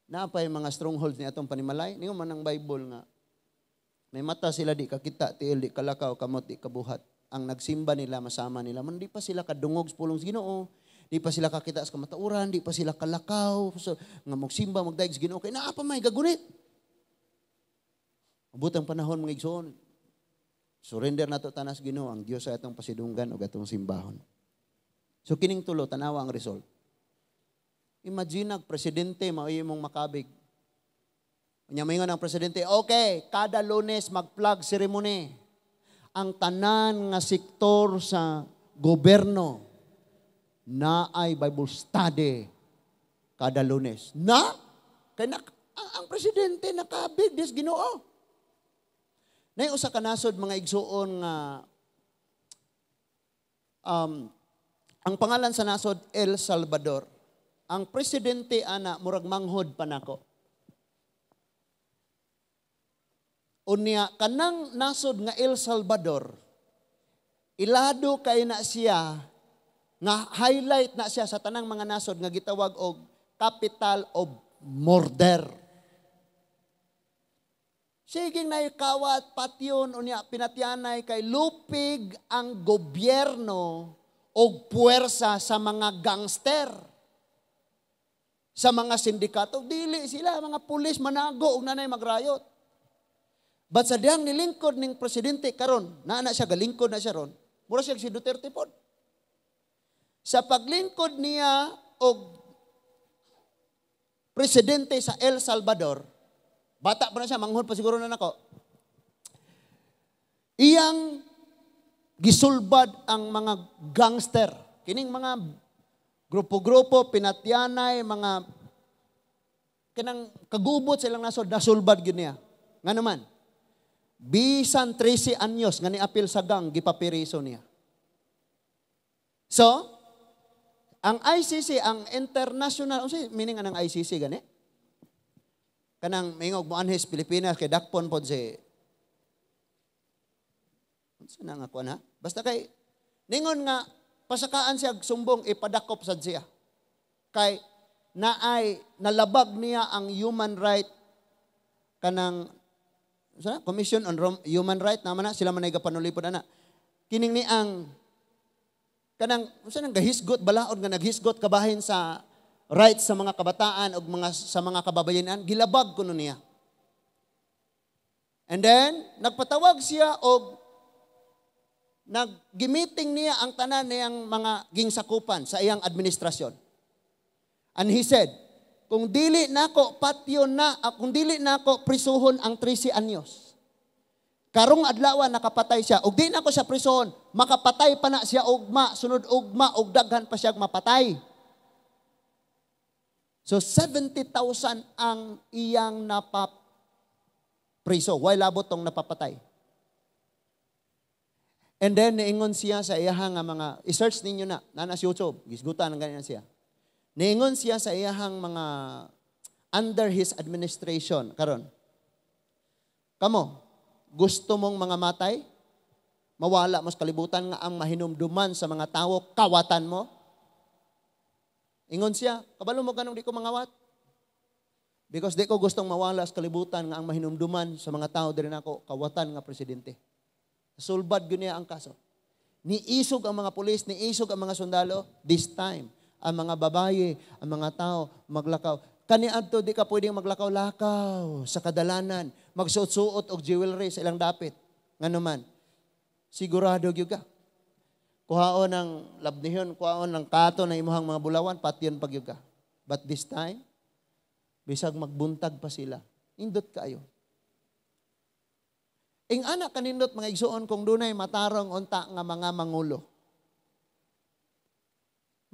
naapay mga strongholds ni atong panimalay. Ningon man ang Bible nga may mata sila di kakita, tiil di kalakaw, kamot di kabuhat. Ang nagsimba nila masama nila. Man di pa sila kadungog sa pulong sa Ginoo. Di pa sila kakita sa kamatauran, di pa sila kalakaw. So, nga magsimba, magdaig sa Ginoo kay naa pa may gagunit. Abot ang panahon, mga igsoon. Surrender nato tanas Ginoo ang Dios sa atong pasidunggan ug atong simbahon. So kining tulo, tanawa ang result. Imagine nag presidente mao imong makabig. Unya moingon ang presidente, "Okay, kada Lunes mag-flag ceremony. Ang tanan nga sektor sa gobyerno na ay Bible study kada Lunes." Na? Kay ang presidente nakabig dis Ginoo. Nay usa ka nasod, mga igsuon, nga ang pangalan sa nasod El Salvador. Ang presidente ana murag manghod pa nako. Unya kanang nasod nga El Salvador, ilado kay na siya nga highlight na siya sa tanang mga nasod nga gitawag og capital of murder. Sige na kawat patyon, unya pinatyanay kay lupig ang gobyerno og puwersa sa mga gangster. Sa mga sindikato, dili sila mga pulis manago og nanay magrayot. But sa dihang nilingkod ning presidente karon, naa na siya galingkod na siya ron. Mura siya si Duterte pod. Sa paglingkod niya og presidente sa El Salvador, bata pa na siya, manghod pa siguro na nako. Iyang gisulbad ang mga gangster. Kining mga grupo-grupo, pinatyanay, mga kanang kagubot sa ilang nasod, nasulbad gyud niya. Nga naman, bisan 13 anyos nga niapil sa gang, gipapiriso niya. So, ang ICC, ang international, unsa meaning anang ICC gani? Kanang mingog mo anhis Pilipinas kay dakpon pod si unsa na nga kuan ha? Basta kay ningon nga pasakaan siya sumbong, ipadakop sad siya. Kay naay nalabag niya ang human right, kanang sa Commission on Human Right naman na sila man ay gapanulipod ana. Kining ni ang kanang unsa nang gahisgot balaod nga naghisgot kabahin sa rights sa mga kabataan o mga sa mga kababayenan, gilabag kuno niya. And then nagpatawag siya og nag-meeting niya ang tanan niyang mga gingsakupan sa iyang administrasyon. And he said, "Kung dili nako patyon na, kung dili nako prisuhon ang 13 anyos, karong adlaw nakapatay siya, ug di nako siya prisuhon, makapatay pa na siya ugma, sunod ugma, ug daghan pa siya mapatay." So 70,000 ang iyang napapriso. Way labot tong napapatay. And then, niingon siya sa iyahang nga mga, i-search ninyo na, nana sa YouTube, gisgutan ang ganyan siya. Niingon siya sa iyahang mga, under his administration, karon, "Kamo, gusto mong mga matay? Mawala mo sa kalibutan nga ang mahinumduman sa mga tao, kawatan mo?" Ingon siya, "Kabalo mo ganong di ko mangawat? Because di ko gustong mawala sa kalibutan nga ang mahinumduman sa mga tao diri nako kawatan nga presidente." Sulbad gyud niya ang kaso. Niisog ang mga pulis, niisog ang mga sundalo. This time, ang mga babaye, ang mga tao, maglakaw. Kaniadto di ka pwedeng maglakaw-lakaw sa kadalanan, magsuot-suot og jewelry sa ilang dapit. Ngano man, sigurado gyud ka. Kuhaon ang labnihon, kuhaon ng kato na imuhang mga bulawan, patyon pag gyud ka. But this time, bisag magbuntag pa sila, indot kaayo. Ing ana kanindot, mga igsuon, kung dunay matarong unta nga mga mangulo.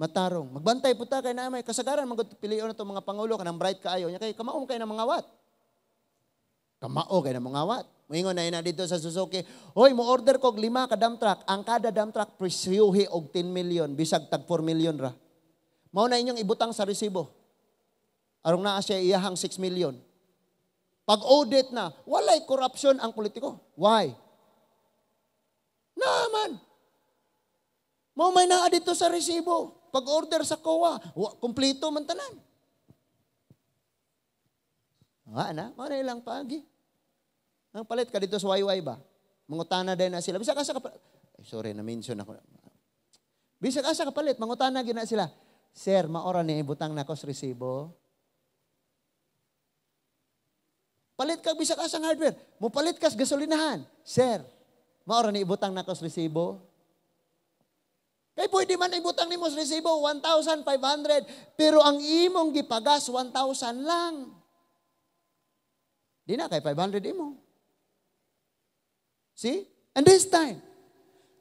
Matarong. Magbantay puta kay na may kasagaran man gud pilion na mga pangulo kanang bright kaayo nya kay kamao kay na mga wat. Kamao kay na mga wat. Moingon na ina dito sa Suzuki, "Hoy, mo order kog lima ka dump truck. Ang kada dump truck presyuhi og 10 million, bisag tag 4 million ra. Mao na inyong ibutang sa resibo. Arong naa siya iyahang 6 million." Pag audit na, walay korupsyon ang politiko. Why? Naaman. Mao may naa dito sa resibo. Pag order sa COA, kumpleto man tanan. Wa na, mao na ilang paagi. Ang palit ka dito sa YY ba? Mangutana din na sila. Bisag asa ka, ay, sorry, na-mention ako. Bisag asa ka palit, mangutana gyud na sila. "Sir, maora ni ibutang nako sa resibo." Palit ka bisag asang hardware. Mupalit ka sa gasolinahan. "Sir, maora ni ibutang nako sa resibo." Kay pwede man ibutang nimo sa resibo 1,500, pero ang imong gipagas 1,000 lang. Di na kay 500 imo. See? And this time,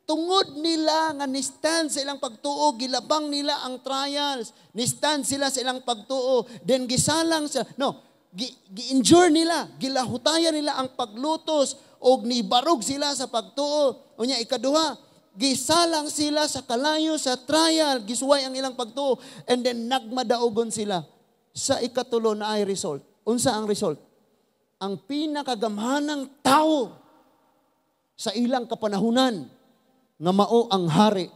tungod nila nga ni-stand sa ilang pagtuo, gilabang nila ang trials, ni-stand sila sa ilang pagtuo, then gisalang sila, no, gi-endure nila, gilahutayan nila ang paglutos, og nibarog sila sa pagtuo. Unya ikaduha, gisalang sila sa kalayo, sa trial, gisuway ang ilang pagtuo, and then nagmadaugon sila. Sa ikatulo na ay result. Unsa ang result? Ang pinakagamhanang tao sa ilang kapanahunan nga mao ang hari,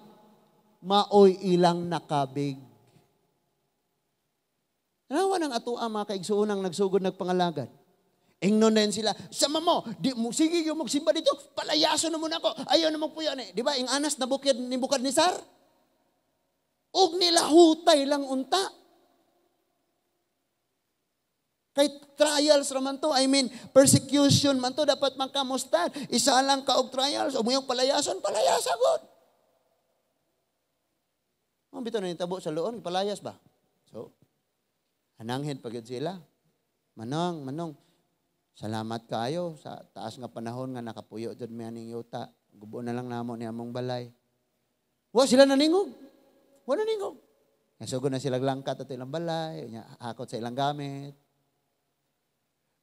maoy ilang nakabig. Tanawa ng atua, mga kaigsuonang nagsugod nagpangalagad. Ingnon na sila, sama mo, di mo, sige yung magsimba dito, palayaso na muna ako, ayaw na magpuyo. Di ba, ing anas na bukid ni Bukadnesar? Og nilahutay lang unta. Kay trials raman to, I mean, persecution man to, dapat man kamusta. Isa lang ka og trials, o muyong palayason, palayasa god. Ang bitaw na nitabo sa loon, palayas ba? So, hananghin pag sila. "Manong, manong, salamat kayo sa taas nga panahon nga nakapuyo jud mi aning yuta. Gubo na lang namo ni among balay." Wa sila naningog. Wa naningog. Nasugod na sila langkat at ilang balay, hakot sa ilang gamit.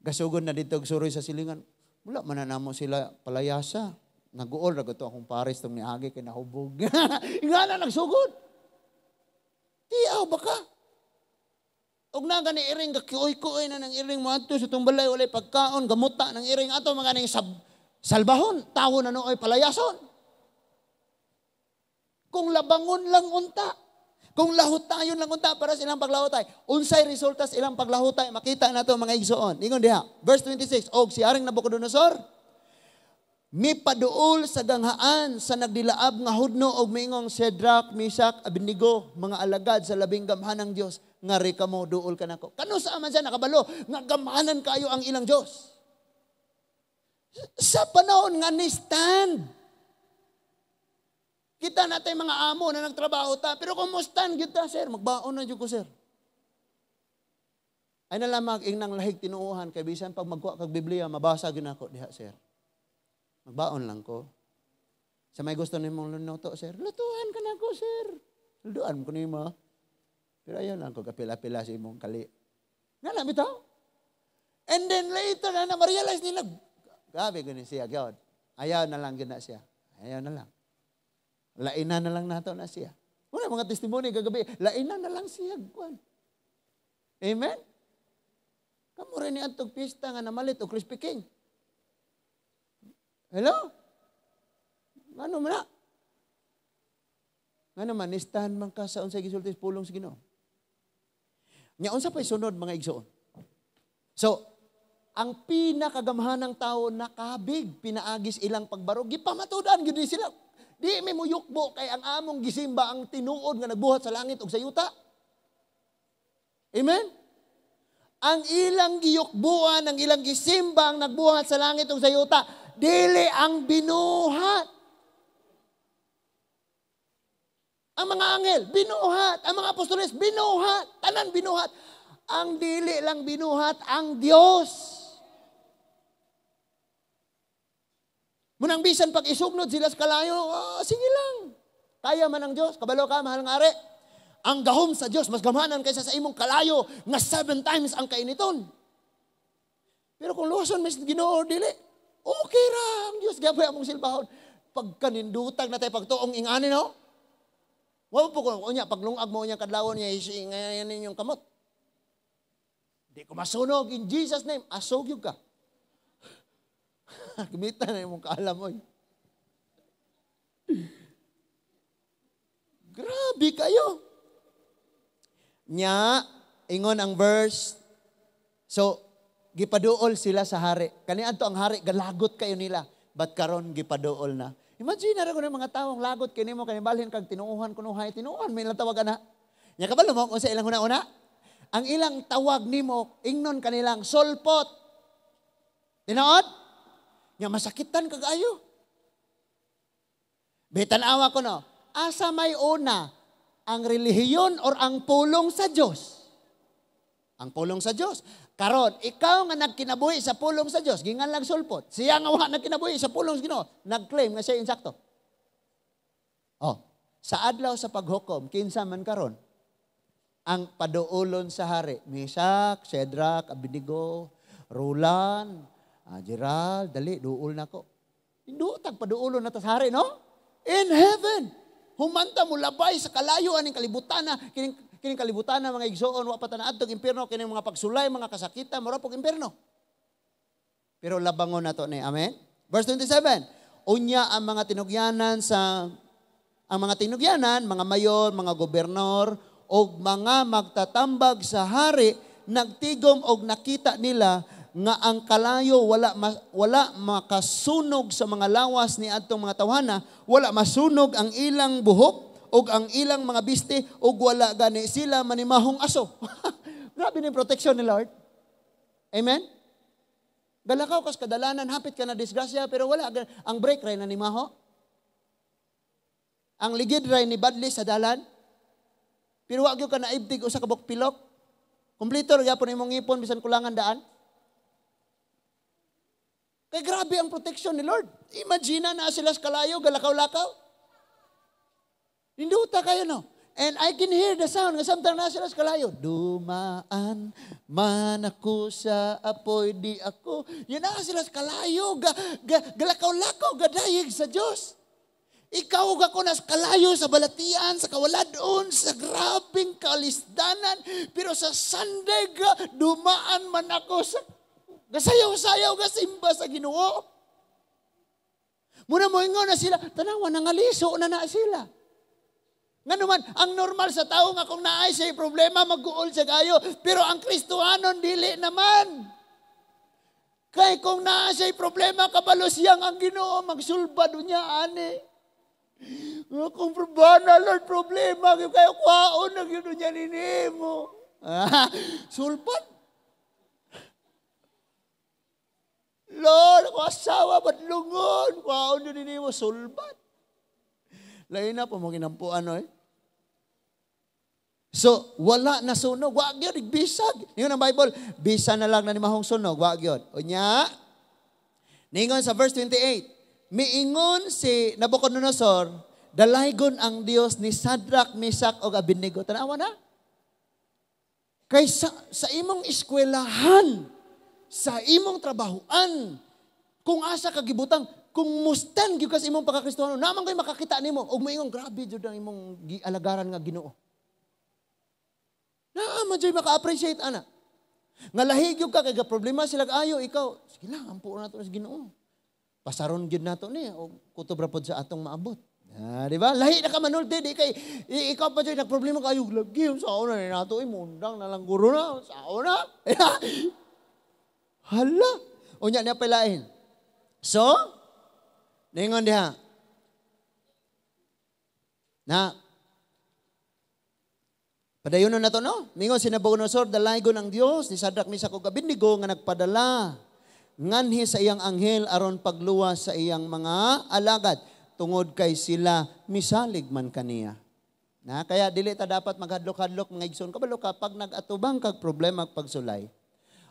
Gasugod na dito suroy sa silingan. "Wala man na namo sila palayasa. Naguol ra to akong pares tong niagi kay nahubog." Nga na nagsugod. Tiaw ba ka? Og na gani iring gakuoy-kuoy na ng iring mo adto sa tong balay, walay pagkaon, gamuta ng iring ato mga ning salbahon, tawo na nooy palayason. Kung labangon lang unta, kung lahutayon lang unta para sa ilang paglahutay. Unsay resulta sa ilang paglahutay, makita nato, mga igsoon. Ingon diha, verse 26, og si Aring Nabucodonosor mipaduol sa ganghaan sa nagdilaab nga hudno og miingong, "Shadrach, Meshach, Abednego, mga alagad sa labing gamhanang Dios, ngari kamo, duol kanako." Kano sa man siya nakabalo nga gamhanan kayo ang ilang Dios? Sa panahon nga ni stand. Kita natin mga amo na nagtrabaho ta, pero kung mo stand gyud ta, "Sir, magbaon na jud ko, sir." Ay na lamang ingnang lahig tinuohan kay bisan pag magkuha kag Biblia, mabasa gyud nako diha, sir. Magbaon lang ko. Sa may gusto nimong luto, sir, lutuan ka na ko, sir. Lutuan ko nimo. Pero ayaw lang ko kapila-pila sa imong kali. Nga na, bitaw. And then later na, na-realize nila, grabe gani siya, God. Ayaw na lang gina siya. Ayaw na lang. Lainan na lang nato na siya. Wala mga testimony kagabi, lainan na lang siya. Kwan. Amen? Kamo rin ni antog pista nga namalit o Crispy King. Hello? Ano man na? Nga naman, ni-stand man ka sa unsay gisulti sa pulong sa Ginoo. Nya unsa pa'y sunod, mga igsoon? So, ang pinakagamhanang tao nakabig pinaagis ilang pagbarog, gipamatudan gyud ni sila. Di mi muyukbo kay ang among gisimba ang tinuod nga nagbuhat sa langit ug sa yuta. Amen? Ang ilang giyukbuan, ang ilang gisimba ang nagbuhat sa langit ug sa yuta, dili ang binuhat. Ang mga anghel, binuhat. Ang mga apostoles, binuhat. Tanan binuhat. Ang dili lang binuhat, ang Diyos. Munang bisan pag isugnod sila sa kalayo, sige lang. Kaya man ang Diyos. Kabalo ka, mahal nga ari. Ang gahom sa Diyos, mas gamanan kaysa sa imong kalayo nga 7 times ang kainiton. Pero kung luwason mas Ginoo dili, okay ra ang Diyos gabay among silbahon. Pagkanindutag na tayo pagtuong ingani no. Wa po ko unya paglungag mo unya kadlawon niya isingayan ninyong kamot. Di ko masunog in Jesus name, asog yun ka. Gamitan na imong kaalam oy. Grabe kayo. Nya ingon ang verse. So gipaduol sila sa hari. Kaniadto ang hari galagot kayo nila. But karon gipaduol na. Imagine na ra ko ng mga tawong lagot kini mo kay balhin kag tinuohan kunuhay, tinuohan may ilang tawag ana. Nya kabalo mo unsa ilang huna-una? Ang ilang tawag nimo ingnon kanilang sulpot. Tinuod? Nya masakitan kag ayo. Bitan-awa ko no. Asa may una, ang relihiyon or ang pulong sa Dios? Ang pulong sa Dios. Karon, ikaw nga nagkinabuhi sa pulong sa Dios, gingan lang sulpot. Siya nga wa nagkinabuhi sa pulong sa Ginoo, nagclaim nga siya insakto. Oh, sa adlaw sa paghukom, kinsa man karon ang paduolon sa hari? Mesak, Shadrach, Abednego, Roland, Gerald, dali, duol na ko. Indutag paduolon na ta sa hari, no? In heaven. Humanta mo labay sa kalayo aning kalibutan na, kining kalibutan na mga igsoon, wa pa ta naadtog impierno, kining mga pagsulay, mga kasakitan, mura pog impierno. Pero labangon na to ni, amen? Verse 27, unya ang mga tinugyanan sa, ang mga tinugyanan, mga mayor, mga gobernador, og mga magtatambag sa hari, nagtigom og nakita nila nga ang kalayo wala makasunog sa mga lawas ni adtong mga tawhana, wala masunog ang ilang buhok og ang ilang mga biste og wala gani sila manimahong aso. Grabe ni protection ni Lord. Amen? Galakaw kas kadalanan, hapit ka na disgrasya, pero wala ang brake ray nanimaho. Ang ligid ray ni badli sa dalan. Pero wa gyud ka naibtig usa ka buok pilok. Kompleto ra gyapon imong ngipon bisan kulangan daan. Kay grabe ang protection ni Lord. Imagine na sila sa kalayo, galakaw-lakaw. Ninduta kayo, no? And I can hear the sound. Nga samtang na sila sa kalayo. Dumaan man ako sa apoy, di ako. Yan na sila sa kalayo. Galakaw-lakaw, gadayeg sa Diyos. Ikaw ug ako nas kalayo sa balatian, sa kawaladon, sa grabing kalisdanan. Pero sa Sunday, dumaan man ako sa gasayaw-sayaw, gasimba sa Ginoo. Muna mo ingon na sila, tanawa, nangaliso na na sila. Nga naman, ang normal sa tao nga kung naay siya problema, mag-uol siya kayo. Pero ang Kristohanon, dili naman. Kay kung naa siya problema, kabalo siyang ang Ginoo, magsulba doon niya, ani. Kung problema, Lord, problema, kayo kwaon na yun niya ninimo. Sulbad. Lord, ako asawa, badlungon, kwaon na ninimo, sulbad. Lain na po, mga ginampuan, eh. So, wala na sunog. Wa gyud, bisag. Yun ang Bible, bisa na lang na ni mahong sunog, wa gyud. Unya, ningon sa verse 28, miingon si Nabucodonosor, dalaygon ang Dios ni Shadrach, Meshach ug Abednego. Tanawa na. Kay sa imong eskwelahan, sa imong trabahoan, kung asa ka gibutang, kung mustan gyud ka sa imong pagkakristohano, naman ko'y makakita nimo ug moingon, grabe jud ang imong gialagaran nga Ginoo. Naa man jud maka-appreciate ana. Nga lahi gyud ka kay problema sila ayo, ikaw, sige lang, ampo na to sa Ginoo. Pasaron gyud nato ni o kutob ra pod sa atong maabot. Ah, di ba? Lahi na ka manulti, di kay ikaw pa jud nagproblema kayo lagi sa una ni nato imundang na lang guro na sa una. Hala. Unya niya palain. So, ningon diha. Na padayonon na to, no? Ningon si Nabucodonosor, dalaygon ang Dios ni Shadrach, Meshach ug Abednego nga nagpadala nganhi sa iyang anghel aron pagluwas sa iyang mga alagad tungod kay sila misalig man kaniya. Na kaya dili ta dapat maghadlok-hadlok mga igsoon, kabalo ka pag nag-atubang kag problema pagsulay.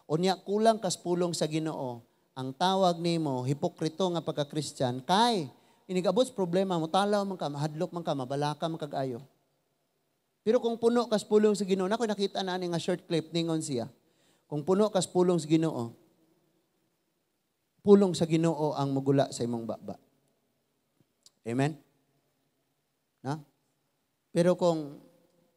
Unya kulang kas pulong sa Ginoo, Ang tawag nimo hipokrito nga pagka-Christian kay inigabot problema mo talaw man ka, mahadlok man ka, mabalaka man kag-ayo. Pero kung puno kas pulong sa Ginoo, nako nakita na ani nga short clip ningon siya. Kung puno kas pulong sa Ginoo, pulong sa Ginoo ang mugula sa imong baba. Amen? Na? Pero kung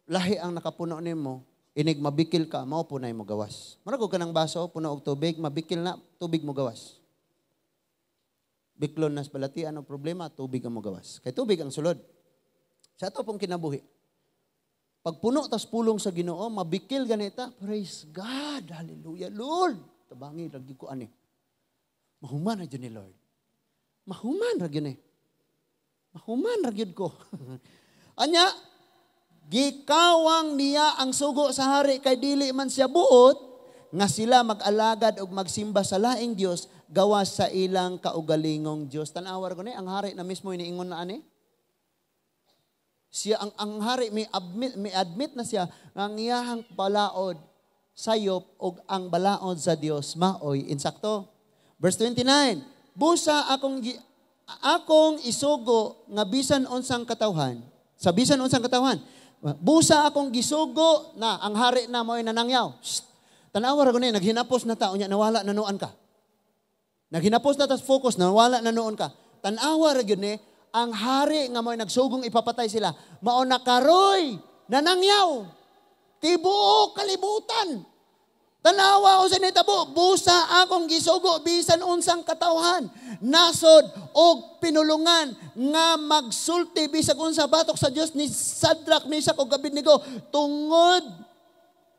lahi ang nakapuno nimo, inig mabikil ka, mao po na mo gawas. Murag og kanang baso, puno og tubig, mabikil na, tubig mo gawas. Biklon nas balatian og problema, tubig ang mo gawas. Kay tubig ang sulod. Sa ato pong kinabuhi. Pag puno tas pulong sa Ginoo, mabikil ganita, praise God, hallelujah, Lord. Tabangi, lagi ko ani. Mahuman na dyan ni Lord. Mahuman ra gyud ni. Mahuman ra gyud ko. Anya, gikawang niya ang sugo sa hari kay dili man siya buot nga sila mag-alagad og magsimba sa laing Dios gawas sa ilang kaugalingong Dios. Tan-awar ko ni ang hari na mismo iniingon na ani. Siya ang hari may admit na siya nga ang iyahang balaod sayop og ang balaod sa Dios maoy insakto. Verse 29, busa akong isugo nga bisan unsang katawhan, sa bisan unsang katawhan, busa akong gisugo na ang hari na mo'y nanangyaw. Shh. Tanawa ra ko ni, naghinapos na ta, unya nawala na noon ka. Naghinapos na tas focus, nawala na noon ka. Tanawa ra gyud ni, ang hari nga mo'y nagsugong ipapatay sila, mao na karoy nanangyaw. Tibuok kalibutan. Tanawa o sa nitabo, busa akong gisugo bisan unsang katawhan, nasod og pinulungan nga magsulti bisag unsa batok sa Dios ni Shadrach, Meshach ug Abednego tungod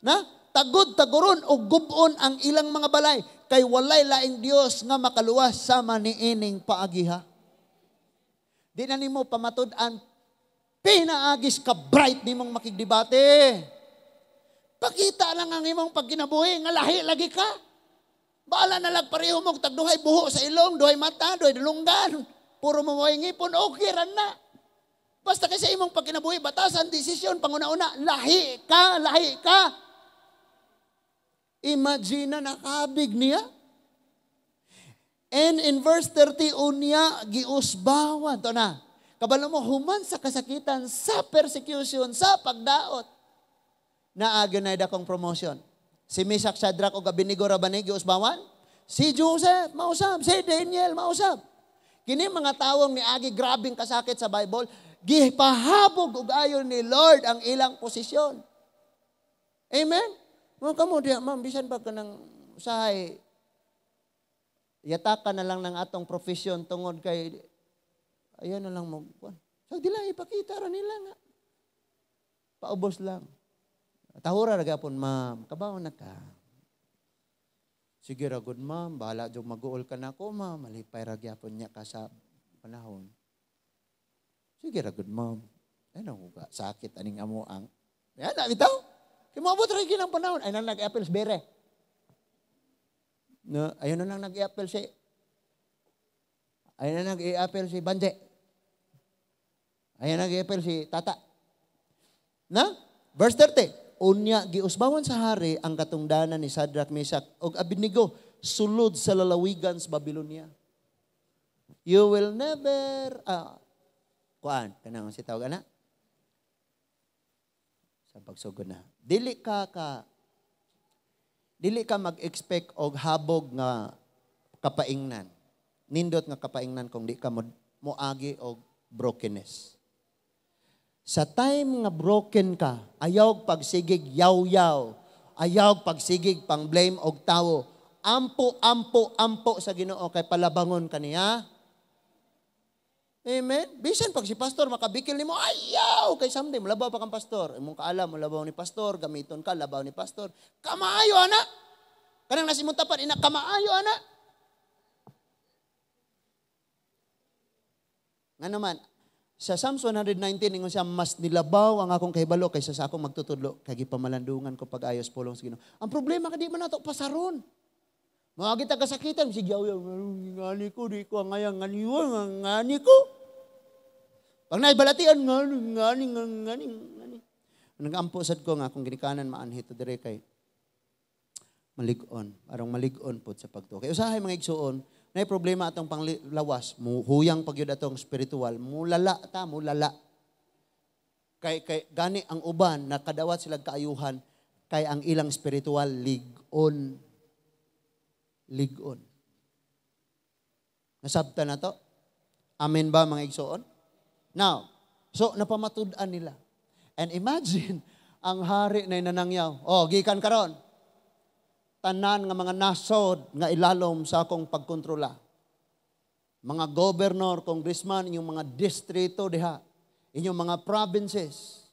na tagod taguron og gub-on ang ilang mga balay kay walay laing Dios nga makaluwas sama niining paagiha. Di na nimo pamatud-an pinaagis ka bright nimong makigdebate. Pakita lang ang imong pagkinabuhi nga lahi lagi ka. Bahala na lang pareho mo tag duhay buho sa ilong, duhay mata, duhay dulunggan. Puro mo mo'y ngipon, okay ra na. Basta kay sa imong pagkinabuhi, batasan, desisyon, panguna-una, lahi ka, lahi ka. Imagine na nakabig niya. And in verse 30, unya, giusbawan. Ito na. Kabalo mo, human sa kasakitan, sa persecution, sa pagdaot, naagyo na dakong promotion. Si Meshach, Shadrach, o Abednego ra ba ni giusbawan? Si Joseph, mausab. Si Daniel, mausab. Kini mga tawong niagi grabing kasakit sa Bible, gipahabog og ayon ni Lord ang ilang posisyon. Amen? Mga kamo diya, ma'am, bisan pa ka ng usahay, yataka na lang ng atong profession tungod kay, ayan na lang mo. So, di lang, ipakita ra nila nga. Paubos lang. Tahura ra gapon, ma'am. Kabaw na ka. Sige ra gud, ma'am. Bahala jud mag-uol ka na ako, ma'am. Malipay ra gyapon niya ka sa panahon. Sige ra gud, ma'am. Ay, nahuga. Sakit aning amo ang. Yan, na, bitaw. Kaya moabot ra gyud ang panahon. Ay, nang nag-appeal si Bere. No, ayun na lang nag-appeal si Ayun na nag-i-appeal si Banje. Ayun na nag-i-appeal si Tata. Na? Verse 30. Unya giusbawan sa hari ang katungdanan ni Shadrach, Meshach ug Abednego sulod sa lalawigan sa Babylonia. You will never kuan kanang si tawag ana sa pagsugod na. Dili ka mag-expect og habog nga kapaingnan. Nindot nga kapaingnan kung di ka mo moagi og brokenness. Sa time nga broken ka, ayaw pagsigig yaw-yaw, ayaw pagsigig pang blame og tawo. Ampo, ampo, ampo sa Ginoo kay palabangon kaniya. Amen? Bisan pag si pastor makabikil nimo, ayaw! Kay someday, mulabaw pa kang pastor. Imong kaalam, mulabaw ni pastor, gamiton ka, labaw ni pastor. Kamaayo, ana! Kanang nasa imong tapat, ina, kamaayo, ana! Nga naman, sa Psalms 119, ingon siya, mas nilabaw ang akong kahibalo kaysa sa akong magtutudlo, kay gipamalandungan ko pag-ayos pulong sa Ginoo. Ang problema, kadi man nato pasaron. Mga kita kasakitan, sige, yaw, ngani ko, di ko, ngayang, ngani, ngani ko. Pag naibalatian, ngani, ngani, ngani, ngani. Nag-ampo sad ko nga akong ginikanan maanhi to dire kay Malig-on. Arong malig-on pod sa pagtuo. Kay usahay, mga igsuon, na problema atong panglawas, muhuyang pagyud atong spiritual, mulala ta, mulala. Kay gani ang uban nakadawat sila kaayuhan kay ang ilang spiritual lig-on. Lig-on. Nasabta na to? Amen ba, mga igsuon? Now, so napamatud-an nila. And imagine, ang hari na nanangyaw. "Oh, gikan karon, tanan nga mga nasod nga ilalom sa akong pagkontrola. Mga governor, congressman, inyong mga distrito diha, inyong mga provinces,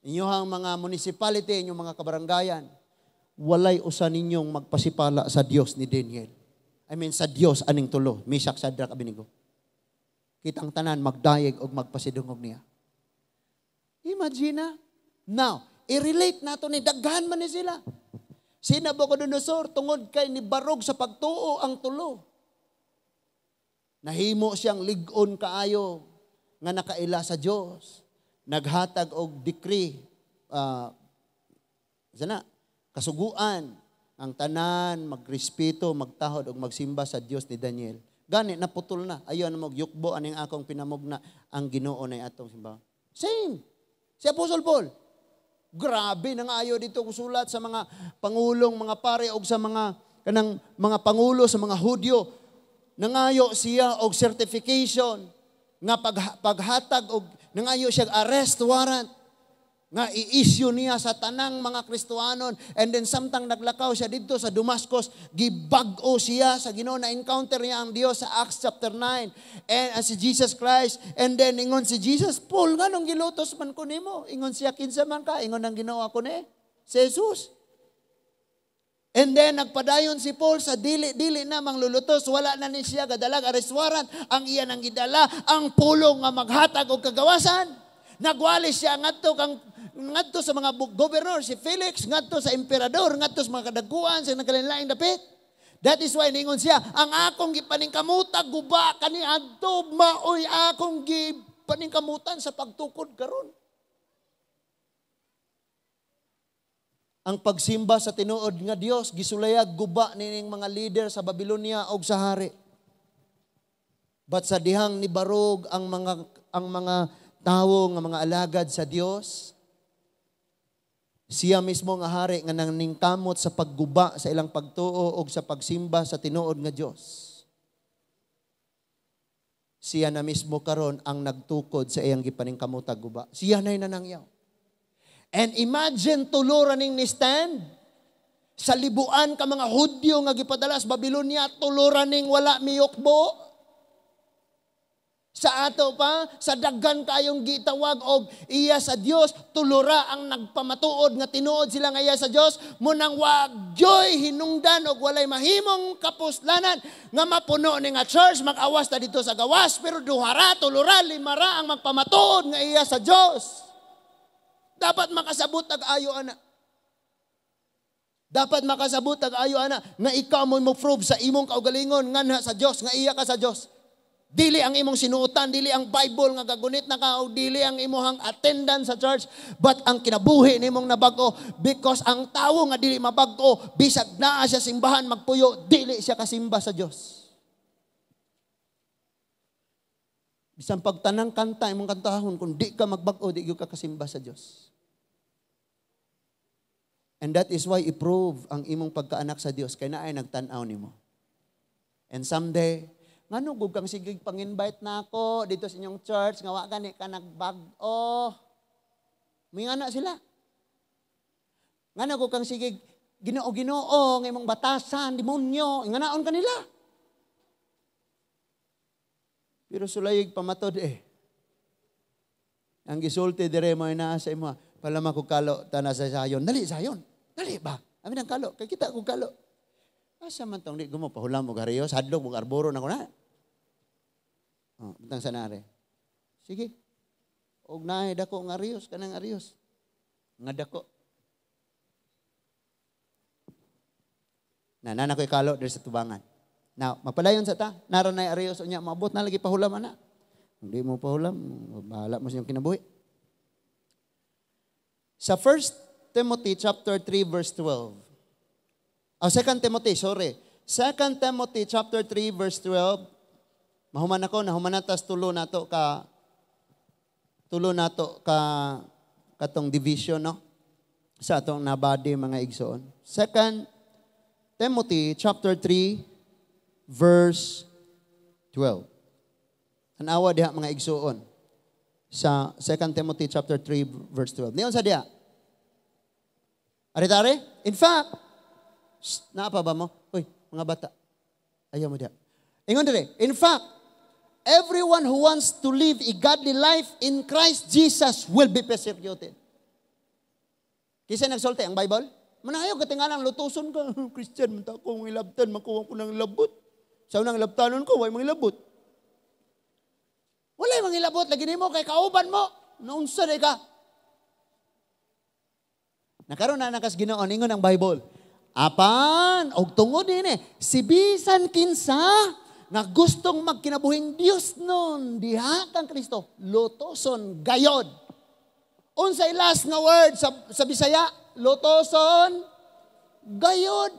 inyong mga municipality, inyong mga kabarangayan, walay usa ninyong magpasipala sa Dios ni Daniel. I mean, sa Dios aning tulo, Meshach, Shadrach, Abednego. Kitang tanan magdayeg og magpasidungog niya." Imagine na. Now, i-relate nato ni daghan man ni sila. Si Nabucodonosor, tungod kay nibarog sa pagtuo ang tulo, nahimo siyang lig-on kaayo nga nakaila sa Dios. Naghatag og decree, sana, kasuguan, ang tanan magrespeto, magtahod og magsimba sa Dios ni Daniel. Gani naputol na. "Ayaw na mo yukbo aning akong pinamugna, ang Ginoo na atong simba." Same. Si Apostol Paul. Grabe na nga ayo dito kusulat sa mga pangulong, mga pare og sa mga kanang mga pangulo sa mga Hudyo. Nangayo siya og certification nga paghatag og nangayo siya arrest warrant nga i-issue niya sa tanang mga Kristohanon. And then samtang naglakaw siya didto sa Damascus, gibag-o siya sa Ginoo, na encounter niya ang Dios sa Acts chapter 9 and si Jesus Christ. And then ingon si Jesus, "Paul, nganong gilutos man ko nimo?" Ingon siya, "Kinsa man ka?" Ingon ang Ginoo, "Ako ni si Jesus." And then nagpadayon si Paul sa dili-dili na manglulutos, wala na ni siya gadalag arrest warrant, ang iya nang gidala ang pulong nga maghatag og kagawasan. Nagwali siya ngadto sa mga gobernador, si Felix, ngadto sa emperador, ngadto sa mga kadaguan sa nagkalain dapit. That is why ningon siya, "Ang akong gipaningkamutag guba kaniadto maoy akong gipaningkamutan sa pagtukod karon." Ang pagsimba sa tinuod nga Dios gisulayag guba nining mga leader sa Babylonia og sa hari. But sa dihang nibarog ang mga tawo nga mga alagad sa Dios, siya mismo nga hari nga naningkamot sa pagguba sa ilang pagtuo og sa pagsimba sa tinuod nga Dios, siya na mismo karon ang nagtukod sa iyang gipaningkamotag guba. Siya na'y nanangyaw. And imagine, tulo ra ning ni stand sa libuan ka mga Hudyo nga gipadala sa Babylonia, tulo ra ning wala miyukbo. Sa ato pa, sa daghan kayong gitawag og iya sa Dios, tulo ra ang nagpamatuod nga tinuod sila nga iya sa Dios, munang wag joy hinungdan og walay mahimong kapuslanan nga mapuno ni nga church, mag-awas ta dito sa gawas, pero duhara, tulora, limara ang magpamatuod nga iya sa Dios. Dapat makasabot ag ayo ana. Dapat makasabot ag ayo ana nga ikaw mo prove sa imong kaugalingon nganha sa Dios nga iya ka sa Dios. Dili ang imong sinuotan, dili ang Bible nga gagunit na ka, o dili ang imong attendance sa church, but ang kinabuhi nimong nabag-o, because ang tawo nga dili mabag-o, bisag naa siya simbahan magpuyo, dili siya kasimba sa Dios. Bisan pagtanang kanta imong kantahon, kung di ka magbag-o, di gyud ka kasimba sa Dios. And that is why i-prove ang imong pagkaanak sa Dios kay naay nagtan-aw nimo. And someday, "Ngano gug kang sige pang-invite na ako dito sa inyong church nga wa gani ka nagbag-o?" Mingana sila. "Ngano gug kang sige Ginoo, Ginoo nga imong batasan demonyo?" Inganaon kanila. Pero sulayig pamatod eh. Ang gisulti dire mo naa sa imo, "Palama ko kalo tana sa sayon." Dali sayon. Dali ba? Amin ang kalo. Kay kita ko kalo. Asa man tong di gumo pahulam og hariyos, hadlok og arboro na ko na. Oh, butang sa nare. Sige. Og naay dako nga ariyos, kanang ariyos. Nga dako. Na nana ko'y kalo diri sa tubangan. Now, magpadayon sa ta. Naron nay ariyos unya maabot na lagi pahulam ana. Hindi mo pahulam, bahala mo sa inyong kinabuhi. Sa 1 Timothy chapter 3 verse 12. Oh, 2 Timothy, sorry. 2 Timothy chapter 3 verse 12. Mahuman ako, nahuman na tas tulo nato ka katong division, no, sa atong nabody, mga igsoon. 2 Timothy chapter 3 verse 12. Tanawa diha, mga igsoon, sa 2 Timothy chapter 3 verse 12. Niyon sa diha. Ari tare? In fact, shh, naa pa ba mo? Uy, mga bata. Ayaw mo diha. Ingon dire, in fact, everyone who wants to live a godly life in Christ Jesus will be persecuted. Kinsa nagsulti, ang Bible? Manayaw ka tingalang lutuson ka. Christian, man ta akong ilabtan, makuha ko ng labot. Sa unang labtanon ko, way mga ilabot. Walay mga ilabot, lagi nimo kay kauban mo. Naunsa day ka? Nakaroon na nakas Ginoo, ingon ang Bible. Apan, og tungod din eh, si bisan kinsa nga gustong magkinabuhing Dios nun, diha kang Kristo, lutoson gayod. Unsay last nga word sa Bisaya? Lutoson gayod.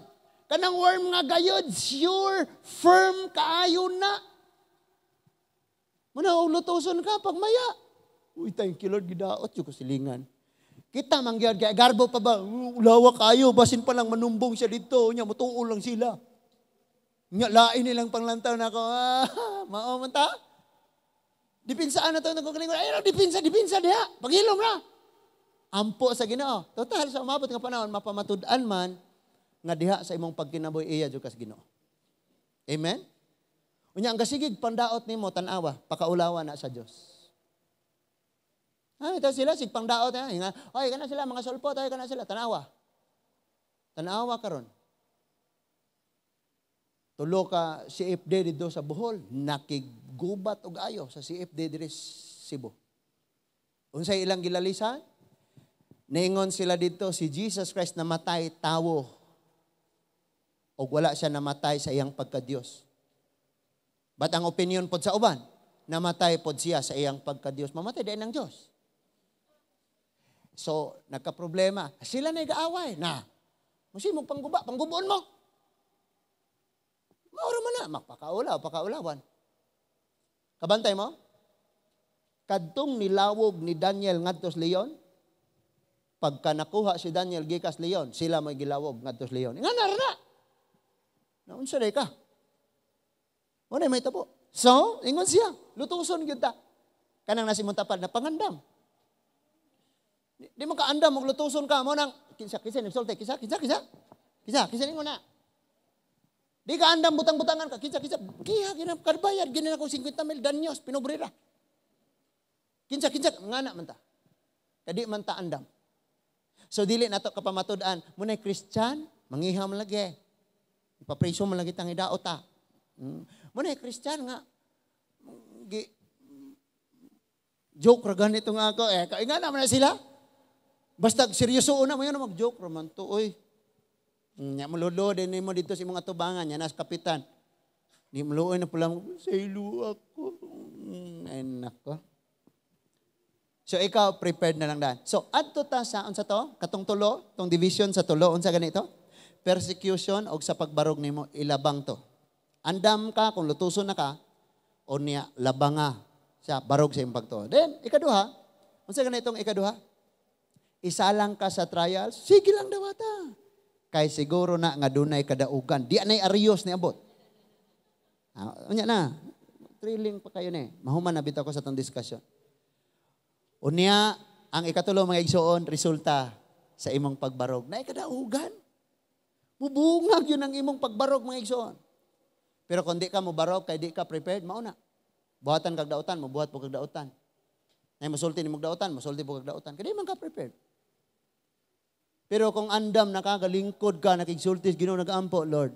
Kanang worm nga gayod, sure, firm kaayo na. Muna, og lutoson ka pag maya. Uy, thank you, Lord, gidaot yung kasilingan. Kita man gyud kay garbo pa ba? Ulawa kayo, basin pa lang manumbong siya dito, nya mutuo lang sila. Nya lain nilang panglantaw nako. Ah, mao man ta. Dipinsaan na to ng kagalingon. Ay, dipinsa, dipinsa diha. Paghilom na. Ampo sa Ginoo. Total sa umabot nga panahon mapamatud-an man nga diha sa imong pagkinabuhi iya jud kas Ginoo. Amen. Unya ang gasigig pandaot nimo, tan-awa, pakaulawa na sa Dios. Ay, ito sila, sig pangdaot. Eh. Nga, ay, kana sila, mga sulpot, ay, kana sila, tanawa. Tanawa karon. Tulo ka CFD dito sa Bohol, nakigubat og ayo sa CFD diri Cebu. Unsay ilang gilalisan? Niingon sila dito, si Jesus Christ namatay tawo. Og wala siya namatay sa iyang pagka-Dios. But ang opinion pod sa uban, namatay pod siya sa iyang pagka-Dios. Mamatay din ng Dios. So, nagka-problema. Sila na gaaway. Na, musimog pangguba, pangguboon mo. Maura man na, magpakaulaw, pakaulawan. Kabantay mo? Kadtong nilawog ni Daniel ngadto sa leon, pagka nakuha si Daniel gikas leon, sila may gilawog ngadto sa leon. Nga na na. Naunsa day ka? Wala may tabo. So, ingon siya, lutuson gyud ta. Kanang nasimong tapad na pangandam. Di mo kaandam og lutuson ka mo nang kinsa kinsa nagsulti, kinsa kinsa kinsa kinsa kinsa ningon na. Di ka andam, butang-butangan ka, kinsa kinsa kiha gina karbayad gina ako 50 mil danyos pinobrera. Kinsa kinsa ngana man ta. Kadi man ta andam. So dili nato kapamatud-an munay Christian mangiha man lagi. Ipapriso man lagi tang idaot ta. Munay Christian nga gi joke ra ganito nga ako eh kay nga naman na sila. Basta seryoso na mo yun, mag-joke raman to, oy. Nya mululo din nimo dito sa imong atubangan, nya nas kapitan. Di muluoy na pula mo, saylo ako. Ay nako. So ikaw prepared na lang daan. So adto ta sa unsa to? Katong tulo, tong division sa tulo, unsa ganito? Persecution og sa pagbarog nimo ilabang to. Andam ka kung lutuson na ka o niya labanga sa barog sa imong pagtuo. Then ikaduha, unsa ganitong ikaduha? Isalang ka sa trials, sige lang dawata. Kay siguro na nga dunay kadaugan. Di anay arios ni abot. Ah, unya na. Thrilling pa kayo ni. Mahuman na bitaw ko sa tong discussion. Unya, ang ikatulo, mga igsoon, resulta sa imong pagbarog. Na kadaugan. Mubungag yun ang imong pagbarog, mga igsoon. Pero kung di ka mobarog, kay di ka prepared, mauna. Buhatan kag dautan, mabuhat po kag dautan. Ay musulti ni dautan, musulti po kag dautan. Kay di man ka prepared. Pero kung andam nakagalingkod ka, nakigsulti, Ginoo, nag-ampo, "Lord,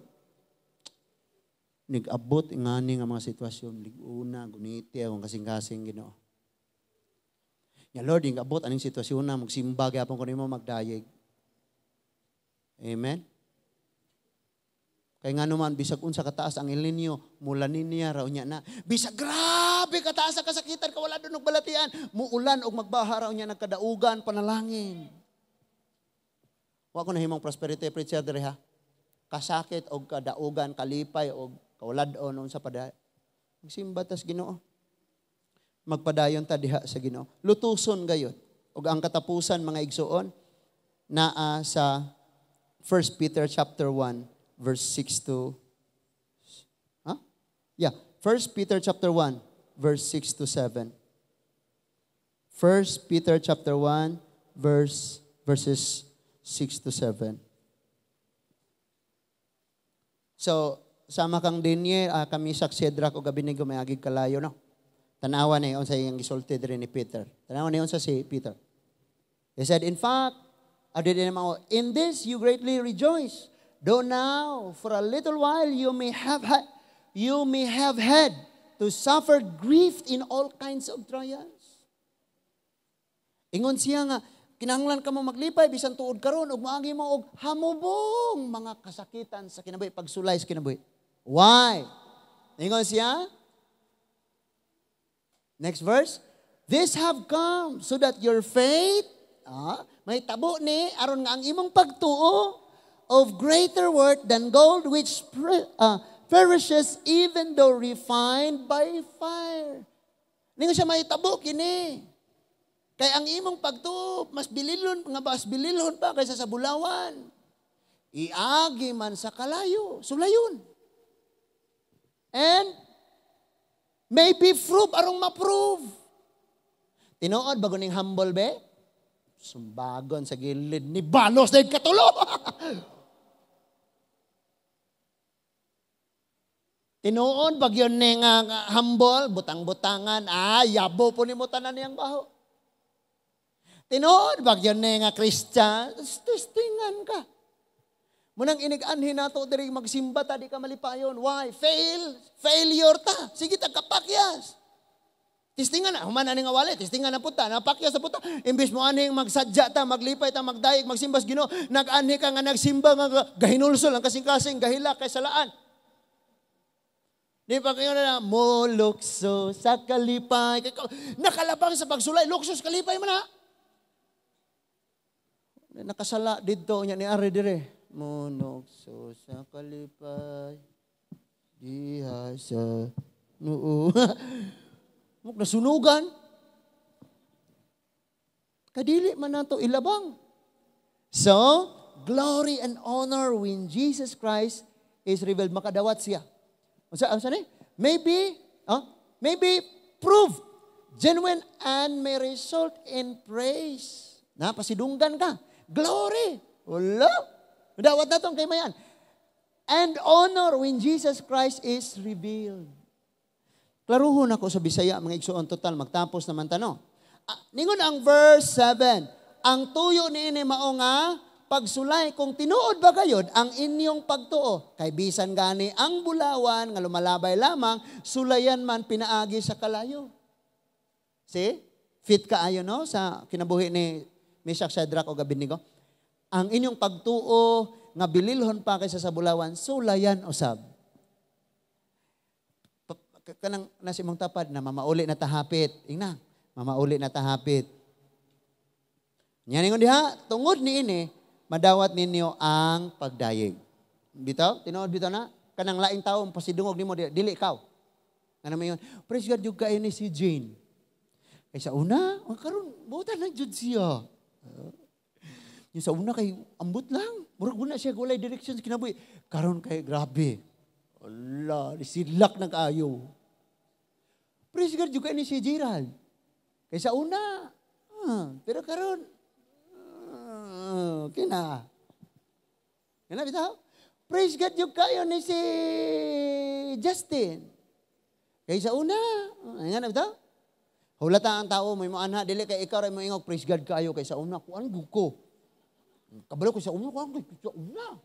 nag-abot ngani nga mga sitwasyon, liguna, guniti akong kasing-kasing, Ginoo. Ya Lord, nag-abot aning sitwasyon na magsimba gyapon ko nimo magdayeg." Amen. Kay nga naman, bisag unsa kataas ang El Nino, mula niya raw niya na. Bisag grabe kataas ang kasakitan, kawala doon og balatian, muulan og magbaha raw niya, nagkadaugan, panalangin. Wa ko nahimong prosperity preacher diri ha. Kasakit og kadaugan, kalipay og kaulad-on unsa pa. Magsimba tas Ginoo. Magpadayon ta diha sa Ginoo. Lutuson gayud. Ug ang katapusan, mga igsuon, naa sa 1 Peter chapter 1 verse 6 to, huh? Yeah, 1 Peter chapter 1 verse 6 to 7. 1 Peter chapter 1 verses 6 to 7. So, sama kang Daniel, kami sa Shadrach ug Abednego may kalayo, no. Tanawa na unsa iyang gisulti diri ni Peter. Tanawa na unsa si Peter. He said, "In fact, in this you greatly rejoice, though now for a little while you may have had to suffer grief in all kinds of trials." Ingon siya nga kinahanglan ka mo maglipay bisan tuod karon ug moagi mo og hamubong mga kasakitan sa kinabuhi, pagsulay sa kinabuhi. Why? Ingon siya, next verse, "This have come so that your faith," may tabo ni aron nga ang imong pagtuo, "of greater worth than gold which perishes even though refined by fire." Ningon siya, may tabo kini. Kay ang imong pagtuo, mas bililon, nga mas bililon pa kaysa sa bulawan. Iagi man sa kalayo, sulayon. And may be proved, arong ma-prove. Tinuod, bago ning humble be? Sumbagon sa gilid ni balos na katulo. Tinuod, bagyon ni nga humble, butang-butangan, yabo po ni mo tanan niyang baho. Tinuod, bagyon ni nga Christian, testingan ka. Munang inig-anhin nato diri magsimba ta, di ka malipayon. Why? Fail. Failure ta. Sige ta kapakyas. Testingan na, human ani nga wali, testingan na puta, napakyas na puta. Imbes mo aning magsadya ta, maglipay ta, magdayeg, magsimbas Ginoo, nag-anhi ka nga nagsimba nga gahinulsol ang kasing-kasing, gahila kay salaan. Di pa kayo na molukso sa kalipay. Nakalabang sa pagsulay, luksos kalipay man ha. Nakasala didto niya ni Ari dire. Monokso sa kalipay, diha sa noo. Muk nasunugan. Kadili man nato ilabang. So, glory and honor when Jesus Christ is revealed. Makadawat siya. Unsa ni? Maybe proved genuine and may result in praise. Napasidunggan ka. Glory. Wala. Dawat na tong kaymayan. And honor when Jesus Christ is revealed. Klaruhon ako sa Bisaya, mga igsuon, total, magtapos naman tano. Ningon ang verse 7, ang tuyo niini mao nga pagsulay kung tinuod ba gayod ang inyong pagtuo. Kay bisan gani ang bulawan nga lumalabay lamang, sulayan man pinaagi sa kalayo. See? Fit kaayo no sa kinabuhi ni Meshach, Shadrach o Abednego. Ang inyong pagtuo nga bililhon pa kaysa sa bulawan, sulayan usab. Kanang nasa imong tapad na mamauli na tahapit. Ingna, mamauli na tahapit. Nya ningon diha, tungod niini madawat ninyo ang pagdayeg. Bitaw, tinuod bitaw na kanang laing tawo pasidungog nimo dili ikaw. Ngano mayon, praise God jud kayo ni si Jane. Kay sa una, ang karon buotan na jud siya. Yung sa una kay ambot lang. Murag wala siya gulay directions kinabuhi. Karon kay grabe. Ala, silak na kaayo. Praise God jud ni si Gerald. Kay sa una, pero karon kina. Kina bitaw? Praise God jud kayo ni si Justin. Kay sa una, nga na bitaw? Hulata ang tao, may mo anha, dili kay ikaw ra mo ingog, praise God kayo kay sa una, kuan ko. Kabalo ko sa una, kuan ko sa una.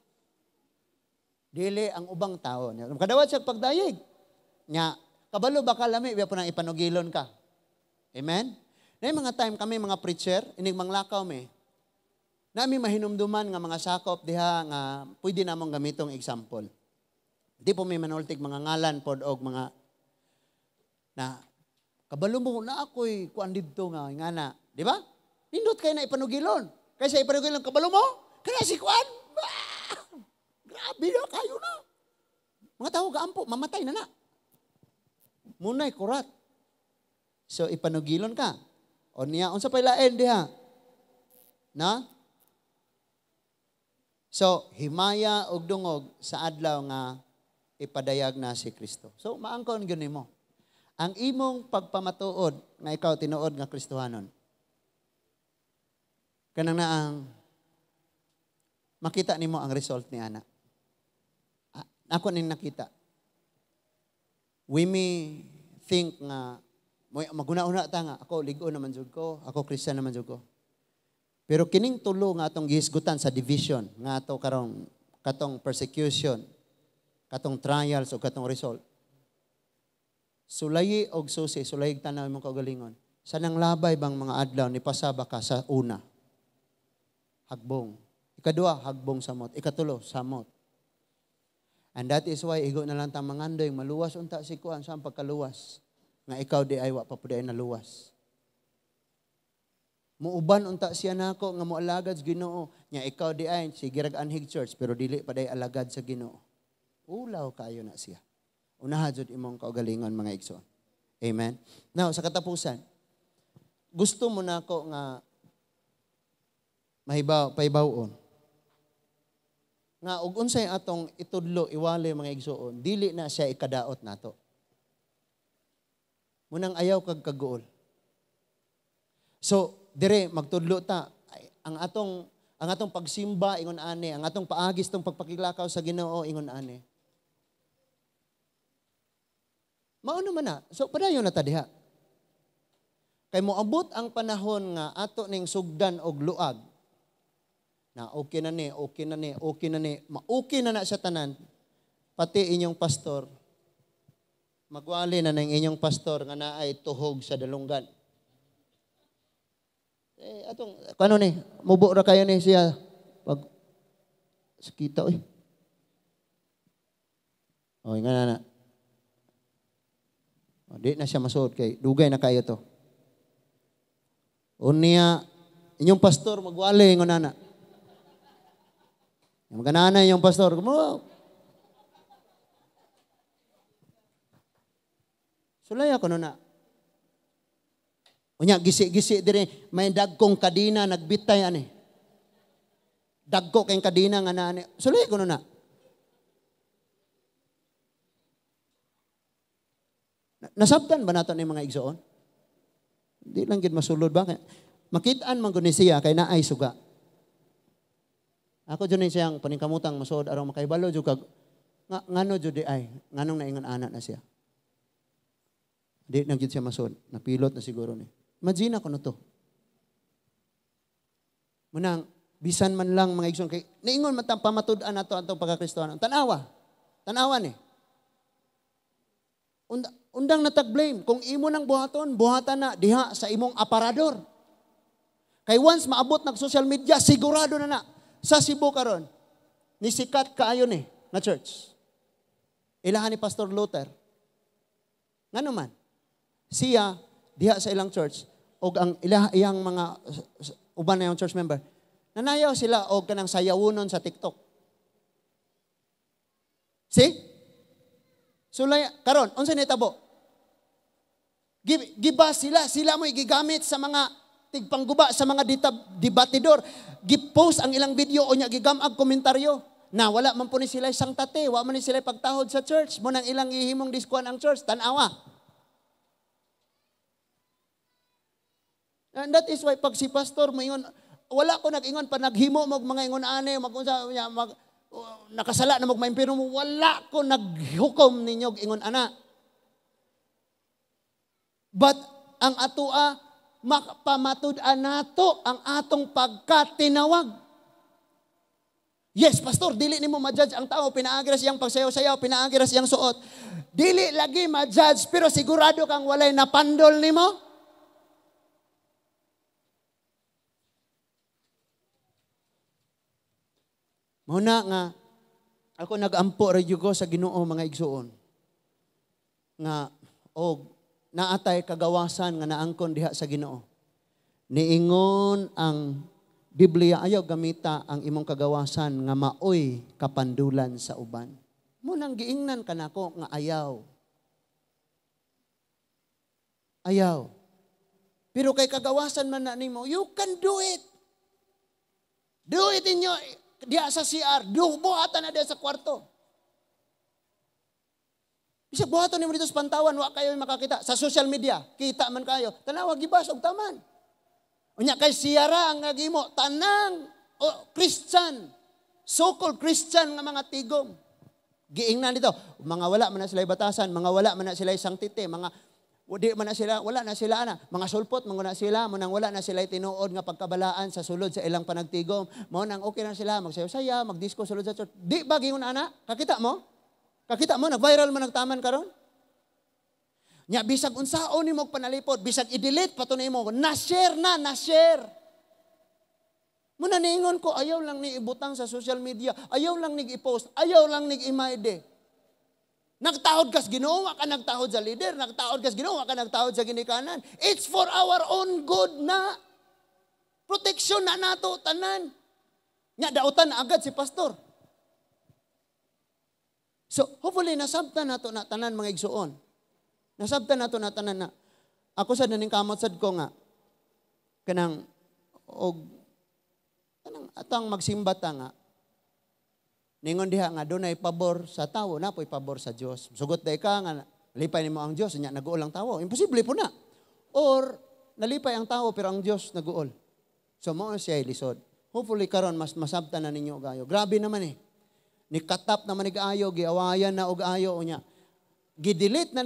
Dili ang ubang tao. Kadawat siya pagdayeg. Nya, kabalo ba ka lami, biya po nang ipanugilon ka. Amen? Na mga time kami, mga preacher, inig manglakaw mi. Nami mahinumduman nga mga sakop diha nga pwede namong gamitong example. Di po may manultig mga ngalan pod og mga na kabalo mo na ako'y kuan didto nga ngana, di ba? Nindot kay na ipanugilon. Kaysa ipanugilon kabalo mo, kana si kuan. Ah! Grabe na kayo na. Mga tao gaampo, mamatay na na. Munay kurat. So ipanugilon ka. O niya unsa pay lain diha? Na? So himaya og dungog sa adlaw nga ipadayag na si Kristo. So maangkon gyud nimo ang imong pagpamatuod nga ikaw tinuod nga Kristohanon. Kanang naang makita nimo ang result ni ana. Ako ning nakita. We may think nga maguna-una ta nga ako lig-on naman jud ko, ako Christian naman jud ko. Pero kining tulo nga atong gihisgutan sa division, nga ato karong katong persecution, katong trials o katong result. Sulayi og susi, sulayig tanaw imong kaugalingon. Sa nang labay bang mga adlaw ni pasaba ka sa una? Hagbong. Ikadua, hagbong samot. Ikatulo, samot. And that is why igo na lang tang mangandoy, maluwas unta si kuan sa pagkaluwas nga ikaw di ay wa pa pud ay naluwas. Muuban unta siya nako nga moalagad sa Ginoo, nya ikaw di ay sige rag anhig church pero dili pa day alagad sa Ginoo. Ulaw kayo na siya. Unaha jud imong kaugalingon mga igsoon. Amen. Now sa katapusan, gusto mo nako nga mahibaw pahibaw-on nga og unsay atong itudlo iwali mga igsoon, dili na siya ikadaot nato. Munang ayaw kag kaguol. So dire magtudlo ta ang atong pagsimba ingon ani, ang atong paagis tong pagpakiglakaw sa Ginoo ingon ani. Mao naman na. So padayon na ta diha. Kay moabot ang panahon nga ato ning sugdan og luag. Na okay na ni, okay na ni, okay na ni, ma-okay na na sa tanan. Pati inyong pastor, magwali na ng inyong pastor nga naay tuhog sa dalunggan. Eh, atong, kano ni, mubo ra kayo ni siya. Pag, sakita, oy. O, nga na na. O, di na siya masuod kay, dugay na kayo to. O niya, inyong pastor, magwali, nga na na. Maganana yung pastor. Sulay ako na. Unya, gisi-gisi dire, may dagkong kadina, nagbitay ani. Dagko kayong kadina nga na ani. Sulay ako na. Nasabtan ba nato ni mga igsoon? Di lang gid masulod ba? Makitaan man gud ni siya kay naay suga. Ako dyan siyang paningkamutang masuod araw makaibalo jud kag ngano jud di ay nganong naingon ana na siya. Di na gyud siya masuod, napilot na siguro ni. Imagine ako no to. Munang bisan man lang mga igsoon kay niingon man tang pamatud-an nato atong pagkakristohanon. Tan-awa. Tan-awa ni. Undang natag-blame kung imo nang buhaton, buhatan na diha sa imong aparador. Kay once maabot nag social media, sigurado na na. Sa Cebu karon, ni sikat kaayo ni nga church. Ilahan ni Pastor Luther. Ngano man, siya diha sa ilang church og ang iyang mga uban na yung church member, nanayaw sila og kanang sayawunon sa TikTok. See? Sulay karon unsa ni tabo? Giba sila mo'y gigamit sa mga tigpangguba, sa mga debatidor. Gipost ang ilang video o niya gigamag komentaryo na wala man po ni sila isang tate, wala man ni sila pagtahod sa church. Mo nang ilang ihimong diskuan ang church, tanawa. And that is why pag si pastor moingon, wala ko nag-ingon pa naghimo mo mga ingon ani, magunsa mag nakasala na magmaimpiro mo, wala ko naghukom ninyo ingon ana. But ang atoa mapamatud-an nato ang atong pagkatinawag. Yes, pastor, dili nimo ma-judge ang tao, pinaagi ra siyang pagsayaw-sayaw, pinaagi ra siyang suot. Dili lagi ma-judge, pero sigurado kang walay napandol nimo. Muna nga ako nagampo ra gyud ko sa Ginoo mga igsuon. Nga og naatay kagawasan nga naangkon diha sa Ginoo. Niingon ang Biblia, ayaw gamita ang imong kagawasan nga maoy kapandulan sa uban. Munang giingnan ka nako nga ayaw. Ayaw. Pero kay kagawasan man na nimo, you can do it. Do it inyo diya sa CR, do buhatan na diya sa kwarto. Bisag buhaton nimo dito sa Pantawan, wa kayo makakita. Sa social media, kita man kayo. Tanawa gibas og taman. Unya kay siyara ang nagimo tanang o, Christian, so-called Christian nga mga tigom. Giingnan dito, mga wala man na sila batasan, mga wala man na sila sanctity, mga di man na sila, wala na sila ana, mga sulpot man na sila, mo nang wala na sila tinuod nga pagkabalaan sa sulod sa ilang panagtigom. Mo nang okay na sila magsayaw-saya, magdisco sulod sa church. Di ba gingon ana? Kakita mo? Kakita mo nag-viral man nagtaman karon? Nya bisag unsaon nimo panalipod, bisag i-delete pa to nimo, na-share na, na-share. Muna niingon ko, ayaw lang ni ibutang sa social media, ayaw lang ni i-post, ayaw lang ni imaide. Nagtahod kas Ginoo, ka nagtahod sa leader, nagtahod kas Ginoo, ka nagtahod sa ginikanan. It's for our own good na. Protection na nato tanan. Nya dautan na agad si pastor. So, hopefully nasabtan nato na tanan, mga igsuon. Nasabtan nato na tanan na ako sad naning kamot sad ko nga kanang og kanang atang magsimba ta nga ningon diha nga dunay pabor sa tawo, napoy pabor sa Dios. Sugot day ka nga lipay nimo ang Dios, nya naguol ang tawo. Imposible po na. Or nalipay ang tawo pero ang Dios naguol. So mao siya lisod. Hopefully karon mas masabtan na ninyo og ayo. Grabe naman eh. Nikatap naman ig ayo, giawayan na og ayo unya. Gidelete na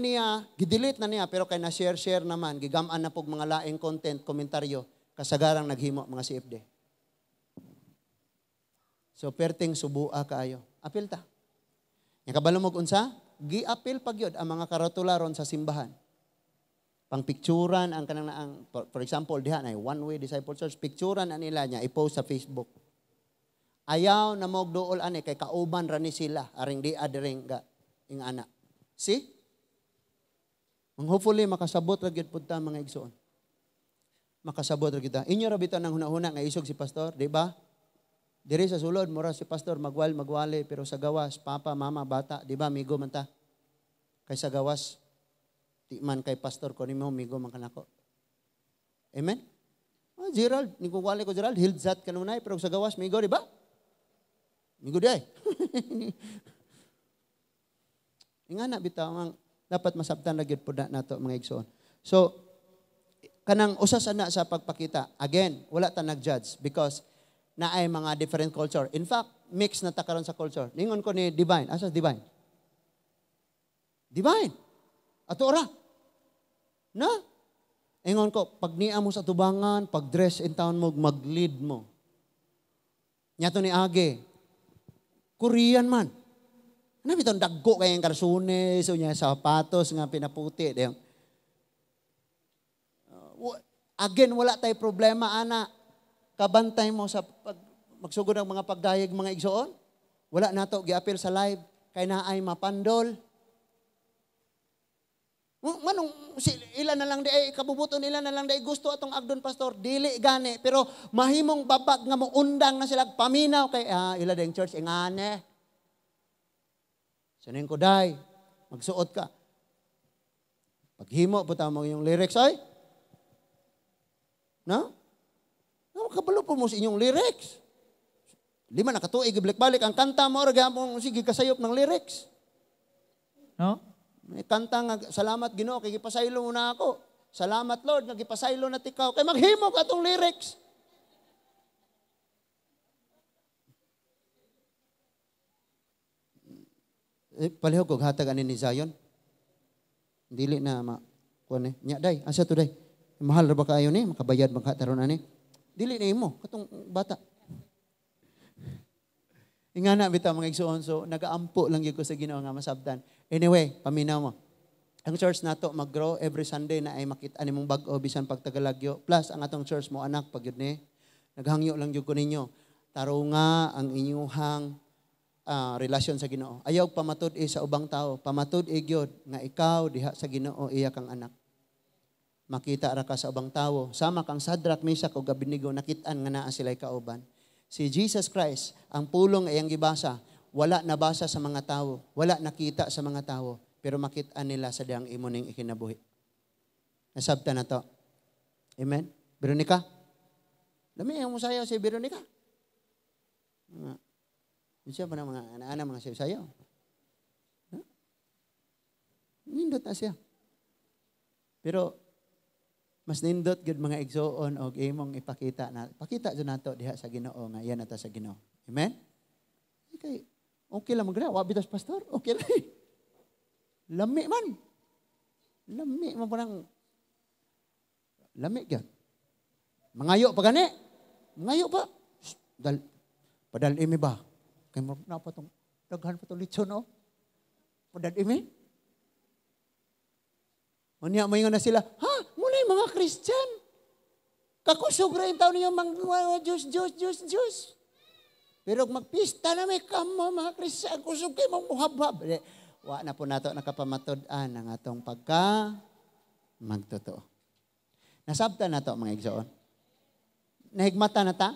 niya pero kay na share-share naman, gigam-an na pog mga laing content, komentaryo, kasagarang naghimo mga CFD. So perting subua kaayo. Apil ta. Nya kabalo mo unsa? Giapil pa gyud ang mga karatula ron sa simbahan. Pang picturan ang kanang ang for example diha na One Way Disciple Church, picturan na nila niya i-post sa Facebook. Ayaw na mo duol ani kay kauban ra ni sila aring di adiring ga ing ana. See? Ang hopefully makasabot ra gyud pud ta, mga igsoon. Makasabot ra kita. Inyo ra bitaw nang hunahuna nga isog si pastor, di ba? Diri sa sulod mura si pastor magwal magwali pero sa gawas papa, mama, bata, di ba migo man ta? Kay sa gawas di man kay pastor ko nimo migo man kanako. Amen? Ah, Gerald, ni kung wali ko Gerald, hildzat kanunay pero sa gawas migo, di ba? Migo di ay. Ingana bitaw ang dapat masabtan ra gyud pud na nato, mga igsoon. So kanang usa sa na sa pagpakita, again, wala ta nag-judge because naay mga different culture. In fact, mix na ta karon sa culture. Ningon ko ni Divine, asa Divine? Divine. Ato ora. Na? Ingon ko, pag niya mo sa tubangan, pag dress in town mo, mag-lead mo. Nya to ni Age, Korean man. Ano bitong dagko kay ang karsunes, o niya sapatos nga pinaputi. Di. Again, wala tay problema, ana. Kabantay mo sa pag, magsugod ang mga pagdayeg, mga igsoon. Wala nato giapil sa live kay naay mapandol. Manong si, ilan na lang di ay kabubuton, ilan na lang di ay gusto atong agdon, pastor, dili gani pero mahimong babag nga mo undang na sila paminaw kay ila ding church ingane. Sanin ko day, magsuot ka. Paghimo po mo yung lyrics ay. No? No, kabalo po mo sa inyong lyrics. 5 na katuig balik-balik ang kanta mo ra gyapon sige kasayop ng lyrics. No? May kanta nga, salamat Ginoo kay gipasaylo mo na ako. Salamat Lord nga gipasaylo na tikaw kay maghimo ka atong lyrics. Eh, palihog og hatag ani ni Zion. Dili na ma kuan eh. Nya day, asa to day? Mahal ra ba kaayo ni? Makabayad man ka taron ani? Dili na imo katong bata. Ingana bitaw, mga igsoon, so nagaampo lang gyud ko sa Ginoo nga masabtan. Anyway, paminaw mo. Ang church nato mag-grow every Sunday na ay makita nimong bag-o bisan pagtagalagyo. Plus ang atong church mo anak pag yun ni. Naghangyo lang gyud ko ninyo. Tarunga ang inyuhang relasyon sa Ginoo. Ayaw pamatud-i sa ubang tao, pamatud-i gyud nga ikaw diha sa Ginoo iya kang anak. Makita ra ka sa ubang tawo. Sama kang Shadrach, Meshach ug Abednego, nakit-an nga naa sila'y kauban. Si Jesus Christ, ang pulong ay ang gibasa, wala nabasa sa mga tawo, wala nakita sa mga tawo, pero makit-an nila sa diyang imo ning ikinabuhi. Nasabta na to. Amen? Veronica? Lami ang musayaw si Veronica. Mga, siya pa na mga anak-anak mga sayaw. Huh? Nindot na siya. Pero mas nindot gud, mga igsuon, og imong ipakita na pakita jud nato diha sa Ginoo nga yan ata sa Ginoo. Amen? Okay, okay lang magra, wa bitas pastor, okay lang. Lami man. Lami man po nang lami gyud. Mangayo pa gani. Mangayo pa. Shh, dal padal imi ba? Kay mo na pa tong daghan pa tong litson, oh. Padal imi. Unya moingon na sila, "Ha, muna yung mga Christian. Kakusog ra yung taon ninyo mang Diyos, Diyos, Diyos, Diyos. Pero magpista na may kamo mga Christian, kusog kayo mong muhabhab." Di, wa na po nato nakapamatud-an ang atong pagka magtotoo. Nasabta na to, mga igsoon. Nahigmata na ta?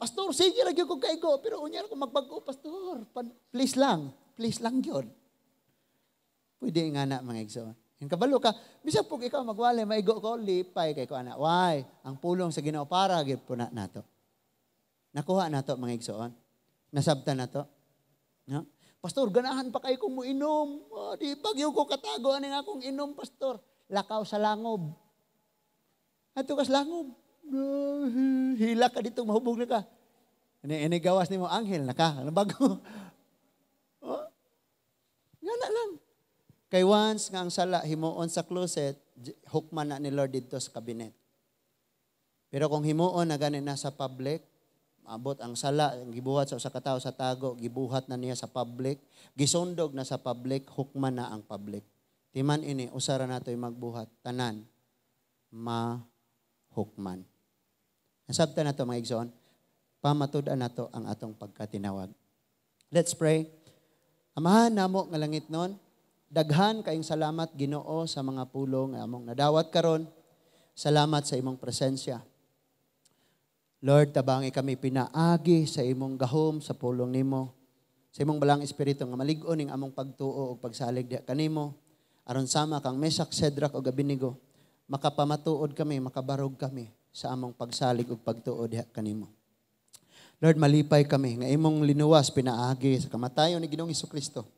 "Pastor, sige lagi ko kaigo, pero unya ko magbago, pastor. Please lang, please lang yun." Pwede nga na, mga igsoon. Yung kabalo ka, bisag pug ikaw magwali, maigo ko, lipay kay ko ana. Why? Ang pulong sa Ginoo para gyud po na nato. Nakuha nato, mga igsoon. Nasabta na to. No? "Pastor, ganahan pa kayo kung muinom. Oh, di bagyo ko katago ani nga akong inom, pastor." Lakaw sa langob. Ato kas langob. Hila ka dito, mahubog na ka. Ini, ini gawas nimo, anghel na ka. Ano bago? Oh. Nga na lang. Kay once nga ang sala himuon sa closet, hukman na ni Lord dito sa cabinet. Pero kung himuon na gani na sa public, maabot ang sala, ang gibuhat sa usa ka tawo sa tago, gibuhat na niya sa public, gisundog na sa public, hukman na ang public. Timan ini, usara nato'y magbuhat, tanan, mahukman. Nasabta na to, mga igsoon, pamatud-an nato ang atong pagkatinawag. Let's pray. Amahan namo nga langit nun, daghan kayong salamat, Ginoo, sa mga pulong nga among nadawat karon. Salamat sa imong presensya. Lord, tabangi kami pinaagi sa imong gahom sa pulong nimo. Sa imong balang espiritu nga malig-on ning among pagtuo ug pagsalig diha kanimo. Aron sama kang Mesak, Shadrach ug Abednego, makapamatuod kami, makabarog kami sa among pagsalig ug pagtuo diha kanimo. Lord, malipay kami nga imong linuwas pinaagi sa kamatayon ni Ginoong Kristo.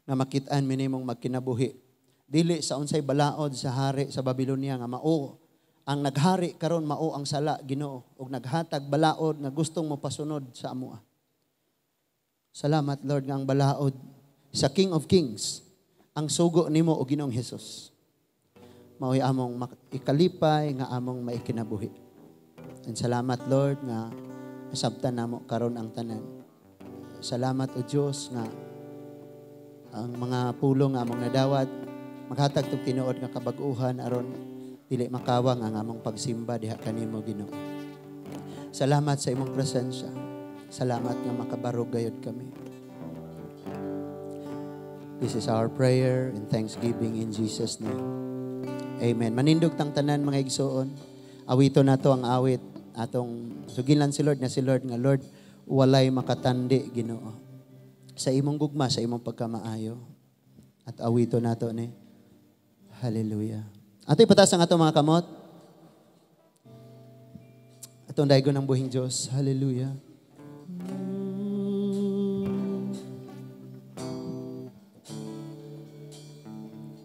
Nga makit-an mi nimong magkinabuhi. Dili sa unsay balaod sa hari sa Babylonia nga mao ang naghari karon, mao ang sala, Ginoo, ug naghatag balaod nga gustong mopasunod sa amoa. Salamat, Lord, nga ang balaod sa King of Kings ang sugo nimo o Ginoong Hesus. Mao'y among ikalipay nga among maikinabuhi. And salamat, Lord, nga nasabtan namo karon ang tanan. Salamat, o Dios, nga ang mga pulong nga among nadawat maghatag tug tinuod nga kabag-uhan aron dili makawang ang among pagsimba diha kanimo, Ginoo. Salamat sa imong presensya. Salamat nga makabarog gayod kami. This is our prayer and thanksgiving in Jesus' name. Amen. Manindog tang tanan, mga igsoon. Awito nato ang awit atong sugilan si Lord na si Lord nga, "Lord, walay makatandi, Ginoo, sa imong gugma, sa imong pagkamaayo." At awito nato ni. Hallelujah. Ato ipataas ang atong mga kamot. Atong daygon ang buhing Diyos. Hallelujah.